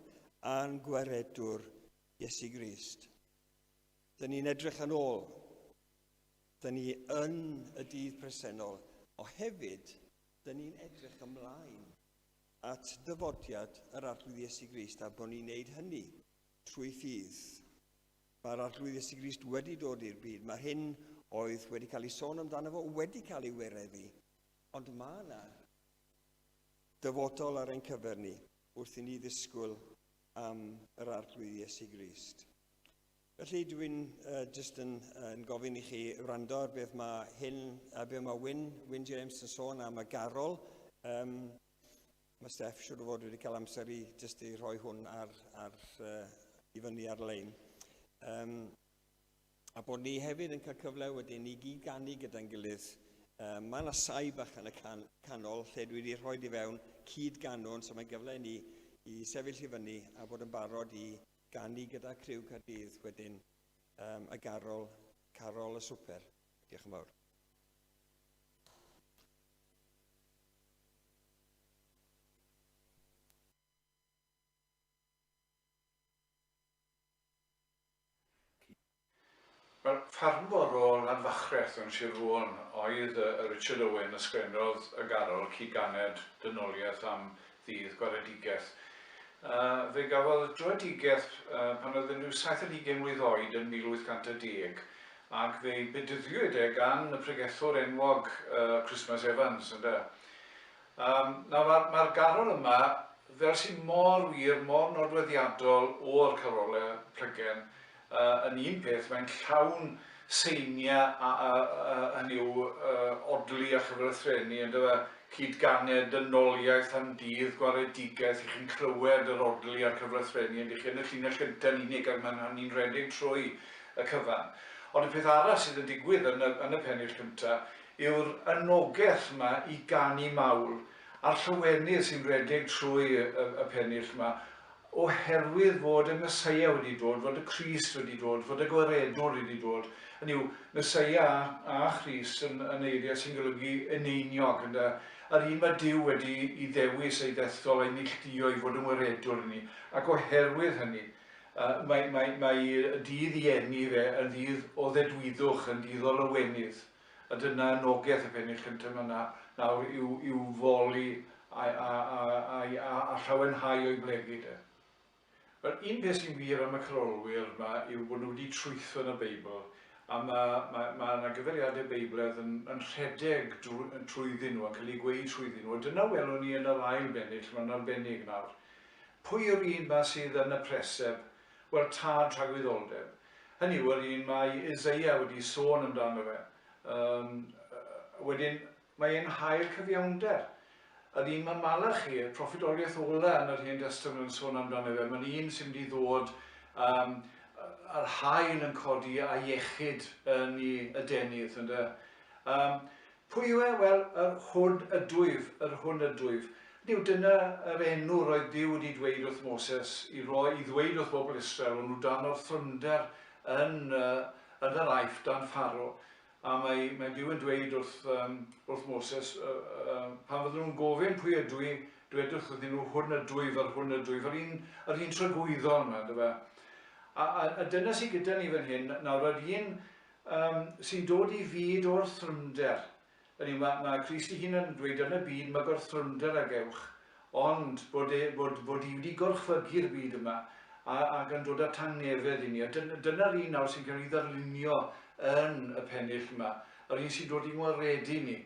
Speaker 9: a'n gwaredwr Iesu Grist. Dyn ni'n edrych yn ôl. Dyn ni yn y dydd presennol, o hefyd, dyn ni'n edrych ymlaen at ddyfodiad yr Arglwydd Iesu Grist a bod ni'n neud hynny trwy ffydd. Mae'r Arglwydd Iesu Grist wedi dod i'r byd. Mae'r hyn oedd wedi cael ei sôn amdano fo wedi cael ei wireddu. Ond mae yna dyfodol ar ein cyfer ni wrth i ni ddisgwyl am yr Arglwydd Iesu Grist. Felly dwi'n uh, just yn, yn gofyn i chi wrando ar beth mae hyn, a beth mae Wyn, Wyn James yn sôn am y garol. Um, mae Steph siwr o fod wedi cael amser i just i rhoi hwn ar, ar, uh, i fyny ar-lein. Um, a bod ni hefyd yn cael cyfle wedyn i gyd ganu gyda'n gilydd. Um, mae yna saib bach yn y can canol lle dwi wedi rhoi i fewn cyd ganwn, so mae'n gyfle i ni i sefyll i fyny a bod yn barod i ganu gyda criw Caerdydd wedyn um, y garol, carol y swper. Diolch yn fawr.
Speaker 8: Wel, ffarmwr o Lanfachreth yn Sir Fôn oedd y Richard Owen a sgwennodd y garol Cyd-ganed Dynoliaeth am Ddydd Gwaredigaeth. Uh, fe gafodd dröedigaeth uh, pan oedd yn rhyw 27 mlwydd oed yn 1810 ac fe'i bedyddiwyd e gan y pregethwr enwog uh, Christmas Evans. Ynde? Um, nawr, mae'r ma garol yma, fel sy'n mor wir, mor nodweddiadol o'r carolau plygen, uh, yn un peth, mae'n llawn seiniau a, a, a, hynny yw uh, odli a chyflythrennu, ynddo fe, cyd-ganed, dynoliaeth am dydd, gwaredigaeth, i chi'n clywed yr odli a'r cyflythrennu, ydych chi yn y llinell gyntaf yn unig, ac mae'n hynny'n rhedeg trwy y cyfan. Ond y peth arall sydd yn digwydd yn y, yn y pennill cyntaf yw'r anogaeth yma i ganu mawl, a'r llawenydd sy'n rhedeg trwy y, y, y pennill yma, oherwydd fod y Meseia wedi dod, fod y Crist wedi dod, fod y Gwaredwr wedi dod. Hynny yw, Meseia a, a Christ yn, yn eiriau sy'n golygu eneiniog, ynde? Yr un mae Duw wedi i ddewis ei ddethol a'i neilltuo i fod yn waredwr i ni. Ac oherwydd hynny, uh, mae, mae, mae y dydd i eni fe yn ddydd o ddedwyddwch, yn ddydd o lawenydd. A dyna anogaeth y pennill cyntaf yma na, nawr i'w, i'w foli a, a, a, a, a, a llawenhau o'i blegid e. Wel, un peth sy'n wir am y carolwyr yma yw bod nhw wedi trwytho yn y Beibl, a mae, mae, mae yna gyfeiriadau Beiblaidd yn, yn rhedeg drwy, trwyddyn nhw, yn cael eu gweud trwyddyn nhw, a dyna welwn ni yn yr ail bennill, mae'n arbennig nawr. Pwy yw'r un 'ma sydd yn y preseb? Wel, tad tragwyddoldeb. Hynny yw, yr un mae Isaiah wedi sôn amdano fe. Um, wedyn, mae e'n hael cyfiawnder. Yr un mae Malachi, y proffwydoliaeth ola yn yr Hen Destament yn sôn amdano fe, mae'n un sy'n mynd i ddod um, a'r hael yn codi a iechyd yn ei adenydd. Ynde? Um, Pwy yw e? Wel, yr hwn ydwyf, yr hwn ydwyf. Hynny yw, dyna yr enw roedd Duw wedi dweud wrth Moses i roi, i ddweud wrth bobl Israel, o'n nhw dan orthrymder yn, uh, yn yr Aifft, dan Pharo. A mae, mae Duw yn dweud wrth, um, wrth Moses, uh, uh, pan fydden nhw'n gofyn pwy ydw i, dwedwch wrthyn nhw, hwn ydwyf, yr hwn ydwyf, yr un, yr un tragwyddol yma, yndyfe. A, a, a dyna sydd gyda ni fan hyn, nawr yr un Yym, sy'n dod i fyd o'r thrymder. Hynny yw, mae, mae Crist ei hun yn dweud yn y byd mae gorthrymder a gewch, ond bod, e, bod, bod i wedi gorchfygu'r byd yma a, ac yn dod â tangnefedd i ni. A dyna'r dyna un nawr sy'n cael ei ddarlunio yn y pennill yma, yr un sy'n dod i'n waredu ni,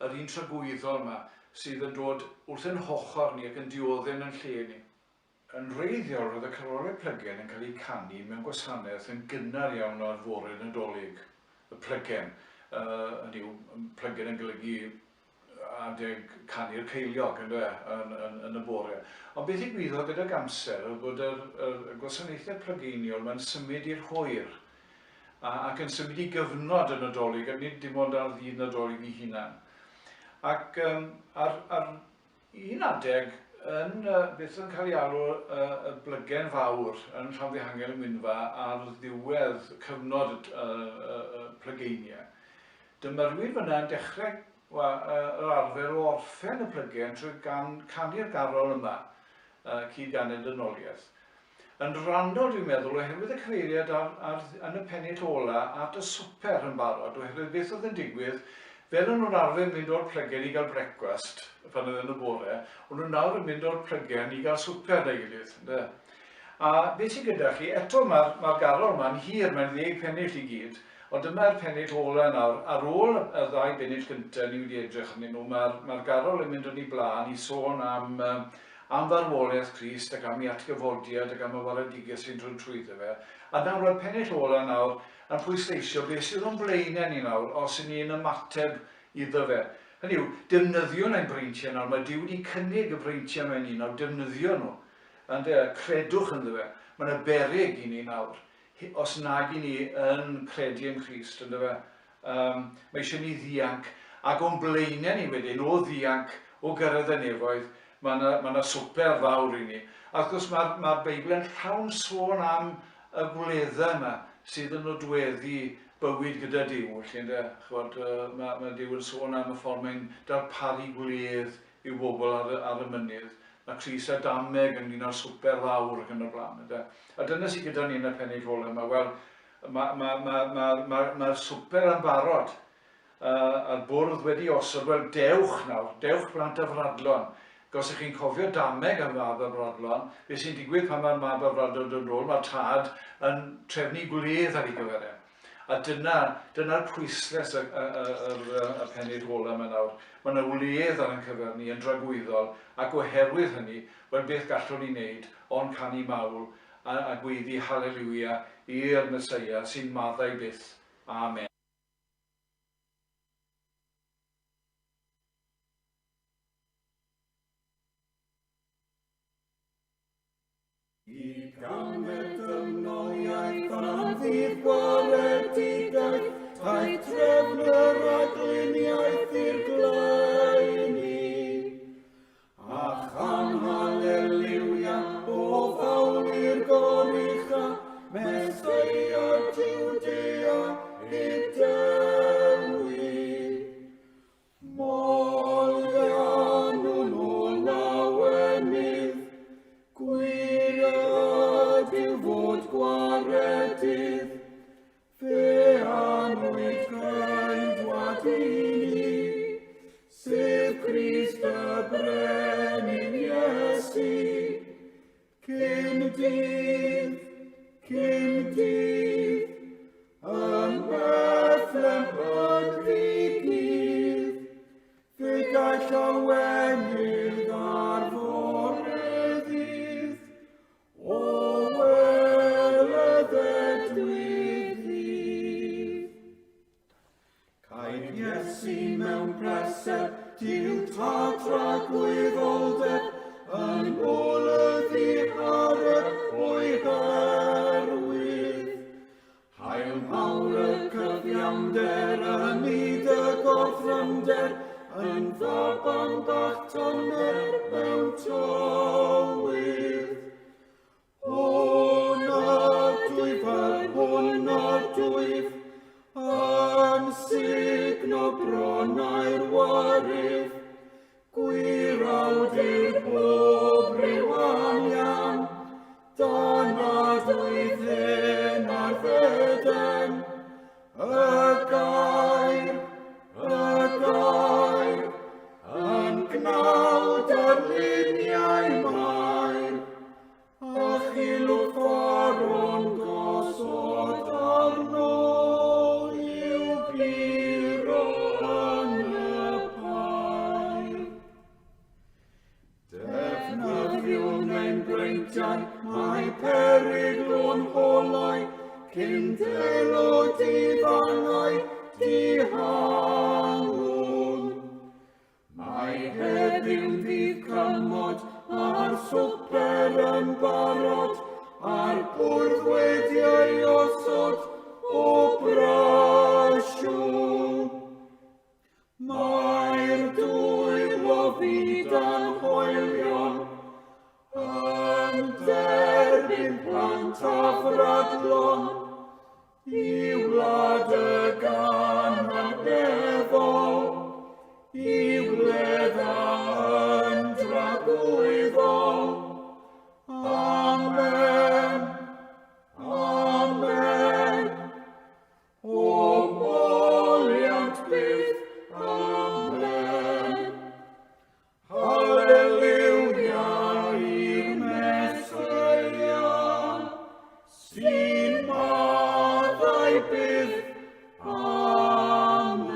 Speaker 8: yr un tragwyddol yma sydd yn dod wrth ein hochr ni ac yn dioddef yn lle ni. Yn wreiddiol roedd y carolau plygen yn cael eu canu mewn gwasanaeth yn gynnar iawn ar fore Nadolig. Y plygen, hynny yw, plygen yn golygu adeg canu'r ceiliog, yndyfe, yn, yn, yn y bore. Ond beth ddigwyddodd gydag amser oedd bod yr, yr, y gwasanaethau plygeiniol ma'n symud i'r hwyr, a, ac yn symud i gyfnod y Nadolig, a nid dim ond ar ddydd Nadolig ei hunan. Ac um, ar, ar Un adeg, yn beth oedd yn cael ei alw y Blygen Fawr yn Llanfihangel yng Ngwynfa ar ddiwedd cyfnod y plygeiniau, dyma rhywun fan'na yn dechrau yr arfer o orffen y plygen trwy canu'r garol yma, Cyd-ganed Dynoliaeth. Yn rhannol, dwi'n meddwl, oherwydd y cyfeiriad ar, ar, yn y pennill ola at y swper yn barod, oherwydd beth oedd yn digwydd, fel o'n nhw'n arfer mynd o'r plygen i gael brecwast pan oedd yn y bore, o'n nhw nawr yn mynd o'r plygen i gael swper na'i gilydd. Ynde? A beth sydd gyda chi, eto mae'r mae garol yma'n hir, mae'n ddeg pennill i gyd, ond dyma'r pennill ola nawr. Ar ôl y ddau bennill gyntaf ni wedi edrych arnyn nhw, mae'r mae garol yn mynd yn ei blaen i sôn am am farwolaeth Crist ac am ei atgyfodiad ac am y waredigaeth sy'n dod trwyddo fe. A nawr mae'r pennill ola nawr yn pwysleisio beth sydd o'n blaenau ni nawr os y'n ni'n ymateb iddo fe. Hynny yw, defnyddiwn ein breintiau nawr, mae Duw wedi cynnig y breintiau yma i ni nawr, defnyddio nhw. Ynde, credwch ynddo fe. Mae yna beryg i ni nawr, os nag i ni yn credu yng Nghrist, ynddo fe. Um, mae eisiau ni ddianc, ac o'n blaenau ni wedyn, o ddianc, o gyrraedd y nefoedd, mae yna, mae yna swper fawr i ni. A wrth gwrs mae'r mae Beibl yn llawn sôn am y gwleddau yma sydd yn nodweddu bywyd gyda Duw, felly ynde, ch'mod, mae, mae Duw yn sôn am y ffordd mae'n darparu gwledd i'w bobl ar, ar y mynydd. Mae Crys a Dameg ynglyn â'r swper fawr ac yn y blaen, ynde. A dyna sydd gyda ni yn y pennill ola yma. Wel, Mae'r ma, ma, ma, ma, ma swper yn barod, uh, a'r bwrdd wedi osod. Wel, dewch nawr, dewch blant afradlon. Os ych chi'n cofio dameg am fab afradlon, beth sy'n digwydd pan mae'r mab afradlon dod nôl, mae'r tad yn trefnu gwledd ar ei gyfer e. A dyna, dyna'r pwysles y, y, y, y, y pennill ola yma nawr. Mae yna wledd ar ein cyfer ni yn dragwyddol, ac oherwydd hynny, wel beth gallwn ni wneud ond canu mawl a, a gweiddi haleliwia i'r Meseia sy'n maddau byth. Amen.
Speaker 10: I ganed dynoliaeth a ddydd gwaredigaeth, taith trefn yr agluniaeth i'r glaeni. A chan haleliwia o fawl i'r gorucha, Meseia Jwdea i dewi. Moliannwn o lawenydd, gwir ydyw fod gwaredydd, Fe anwyd Ceidwad. wlad i ni, sef Crist y Brenin Iesu. Cyn dydd, cyn dydd, ym Bethlem yn ddi-gudd, fe gael llawenydd ar fore ddydd, o wel y ddedwydd ddydd. Caed Iesu mewn preseb, Duw tad tragwyddoldeb, yn ôl y ddihareb o'i herwydd. Hael mawr y cyfiawnder ym myd y gorthrymder, yn faban bach tyner mewn tywydd. Hwn ydwyf, yr hwn ydwyf, yn sugno bronnau'r waryf, gwir awdur pob rhyw anian, dan adwydd hen ar feden, y gair, y gair, yn gnawd ar luniau mair, A chilw ffaro'n gosod arno i'w guro yn y pair. Defnyddiwn ein breintiau, mae perygl o'n holau, cyn delo difangau dihangwn. Mae heddiw'n ddydd cymod, a'r swper yn barod, a'r bwrdd wedi ei osod o brasiwn. Mae'r dwylo fyd a'n hoelion yn derbyn plant a fradlon i wlad y gan nefol, i wledda yn dragwyddol. Amen. Amen. O moliant byth. Amen. Hallelujah i'r Meseia, sy'n maddau byth. Amen.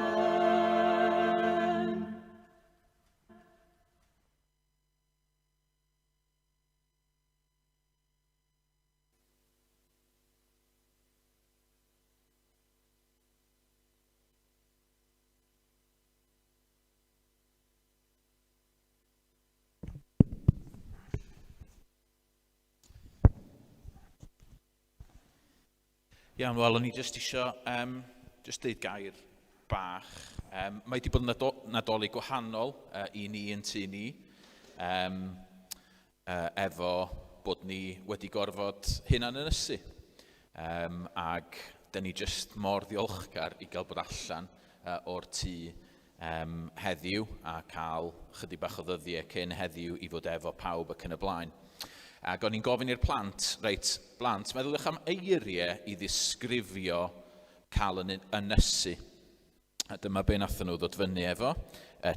Speaker 1: Iawn, wel, o'n i jyst isio just deud gair bach. Mae wedi bod yn Nadolig gwahanol i ni yn tŷ ni, efo bod ni wedi gorfod hunan ynysu. Ag dyn ni jyst mor ddiolchgar i gael bod allan o'r tŷ heddiw a cael chydig bach o ddyddiau cyn heddiw i fod efo pawb ac yn y blaen. Ac o'n i'n gofyn i'r plant, reit, blant, meddyliwch am eiriau i ddisgrifio cael yn ynysu. A dyma be nathon nhw ddod fyny efo.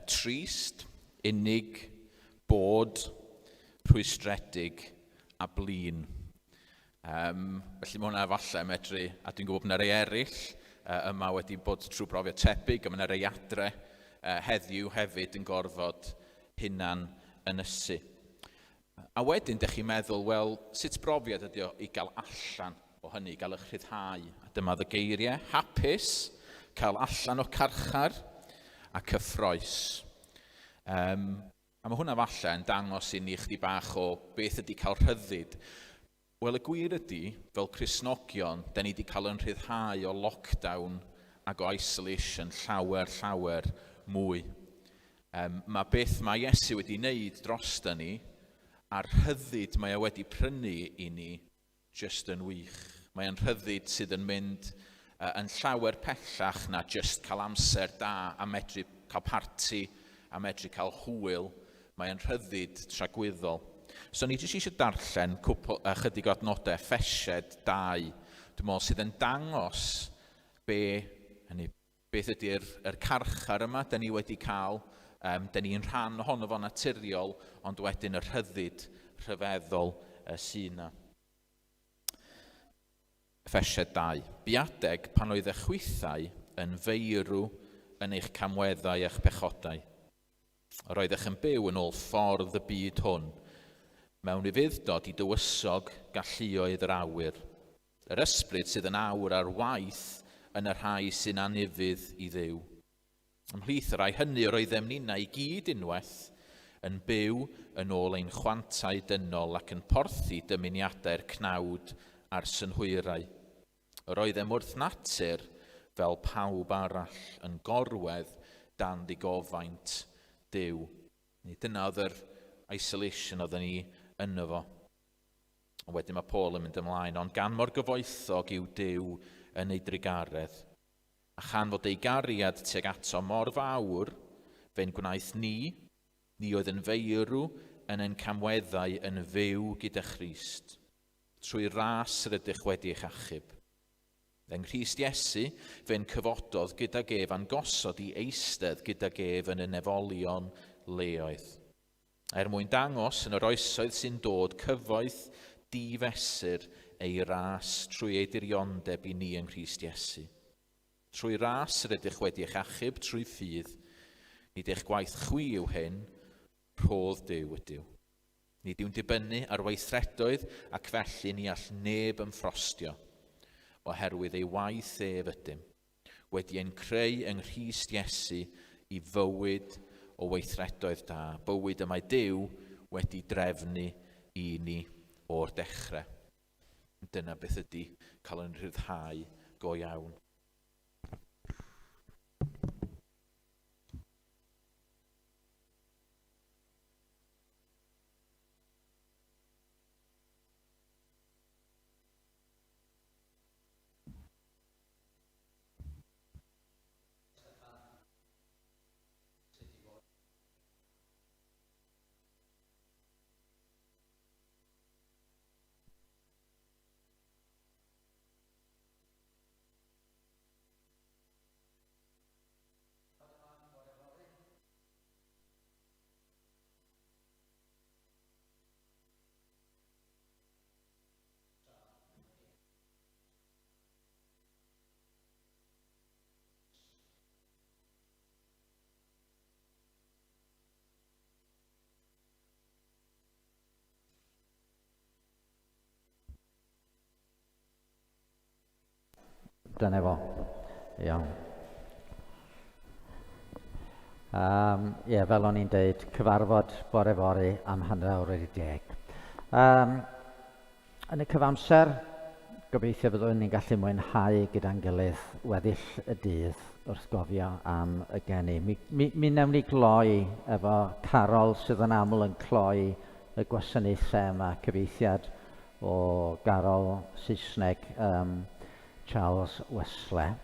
Speaker 1: Trist, unig, bod, rhwystredig a blin. Felly mae hwnna efallai medru, a dwi'n gwybod bod yna rei eraill yma wedi bod trwy brofiad tebyg, a mae yna rei adre heddiw hefyd yn gorfod hunan ynysu. A wedyn, dych chi'n meddwl, wel, sut brofiad ydy o i gael allan o hynny, i gael eich rhyddhau? A dyma dy geiriau, hapus, cael allan o carchar, a cyffroes. A mae hwnna falle yn dangos i ni chdi bach o beth ydy cael rhyddid. Wel, y gwir ydy, fel Cristnogion, da ni wedi cael yn rhyddhau o lockdown ac o isolation llawer, llawer mwy. Mae beth mae Iesu wedi wneud dros da ni, a'r rhyddid mae o wedi prynu i ni, jyst yn wych. Mae o'n rhyddid sydd yn mynd yn llawer pellach na jyst cael amser da a medru cael parti a medru cael hwyl. Mae o'n rhyddid tragwyddol. So ni jyst eisiau darllen cwpl, ychydig o adnodau Effesiaid 2, dwi'n meddwl, sydd yn dangos be, hynny, Beth ydy'r er carchar yma da ni wedi cael? Da ni'n rhan ohono fo naturiol, ond wedyn y rhyddid rhyfeddol sy'n yna. Effesiaid 2. Biadeg pan oedd eich chwithau yn feirw yn eich camweddau a'ch pechodau. Yr oeddech yn byw yn ôl ffordd y byd hwn, mewn ufudd-dod i dywysog galluoedd yr awyr, yr ysbryd sydd yn awr ar waith yn y rhai sy'n anufudd i Dduw. Ymhlith y rhai hynny yr oeddem ninnau i gyd unwaith yn byw yn ôl ein chwantau dynol ac yn porthi dymuniadau'r cnawd a'r synhwyrau. Yr oeddem wrth natur, fel pawb arall, yn gorwedd dan ddigofaint Duw. Neu dyna oedd yr isolation oedden ni yno fo. Ond wedyn mae Paul yn mynd ymlaen, ond gan mor gyfoethog yw Duw yn ei drugaredd, a chan fod ei gariad tuag ato mor fawr, fe'n gwnaeth ni, ni oedd yn feirw yn ein camweddau yn fyw gyda Christ. Trwy ras rydych wedi eich achub. Yng Nghrist Iesu, fe'n cyfododd gydag ef a'n gosod i eistedd gydag ef yn y nefolion leoedd. Er mwyn dangos yn yr oesoedd sy'n dod cyfoeth difesur ei ras trwy ei diriondeb i ni yng Nghrist Iesu. Trwy ras rydych wedi eich achub trwy ffydd, nid eich gwaith chwi yw hyn, rhodd Duw ydyw. Nid yw'n dibynnu ar weithredoedd ac felly ni all neb ymffrostio, oherwydd ei waith ef ydym, wedi ein creu yng Nghrist Iesu i fywyd o weithredoedd da, bywyd y mae Duw wedi drefnu i ni o'r dechrau. Dyna beth ydy cael yn rhyddhau go iawn.
Speaker 2: Dyna fo. Iawn. Ie, fel o'n i'n deud, cyfarfod bore fory am 10:30. Yn y cyfamser, gobeithio fyddwn ni'n gallu mwynhau gyda'n gilydd weddill y dydd wrth gofio am y geni. Mi, mi, mi wnewn ni gloi efo carol sydd yn aml yn cloi y gwasanaethau yma, cyfieithiad o garol Saesneg Charles Wesley.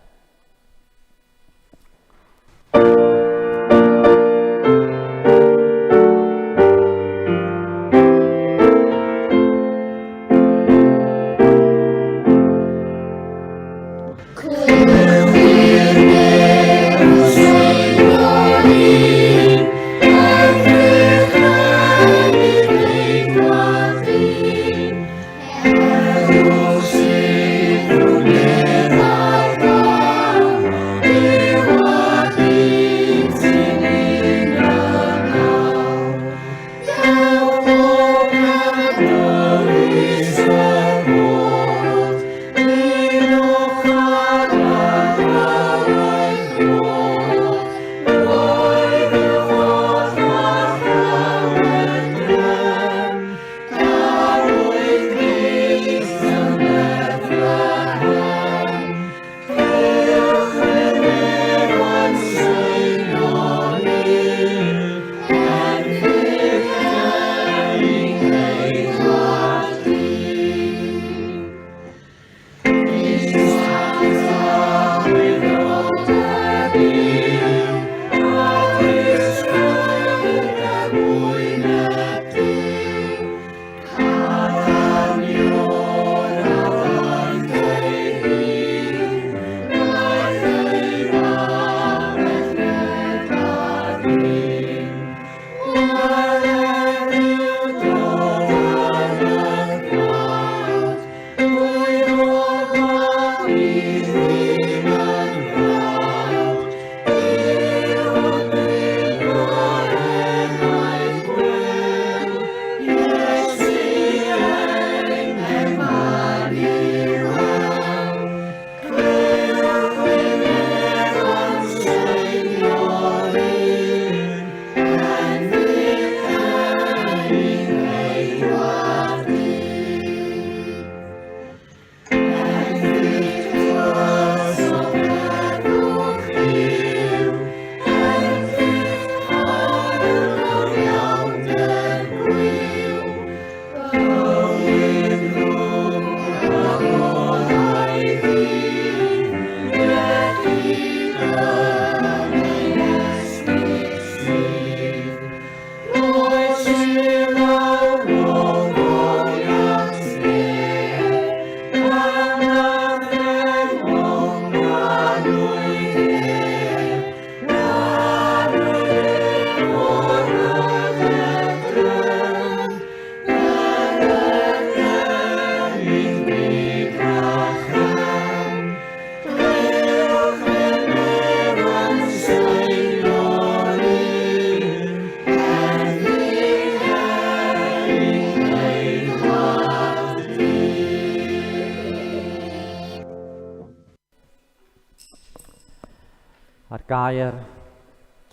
Speaker 2: A'r gair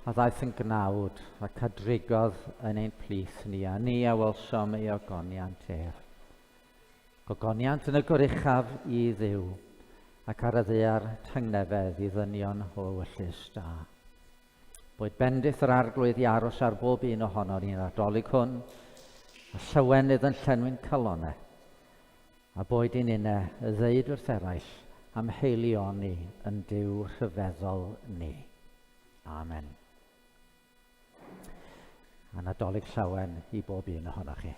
Speaker 2: a ddaeth yn gnawd ac a drigodd yn ein plith ni, a ni a welsom ei ogoniant ef. Gogoniant yn y goruchaf i Dduw, ac ar y ddaear tangnefedd i ddynion o ewyllys da. Boed bendith yr Arglwydd i aros ar bob un ohonon ni'n Nadolig hwn, a llawenydd yn llenwi'n calonnau, A boed i ninne ddeud wrth eraill am haelioni yn Duw rhyfeddol ni. Amen. A Nadolig llawen i bob un ohonoch chi.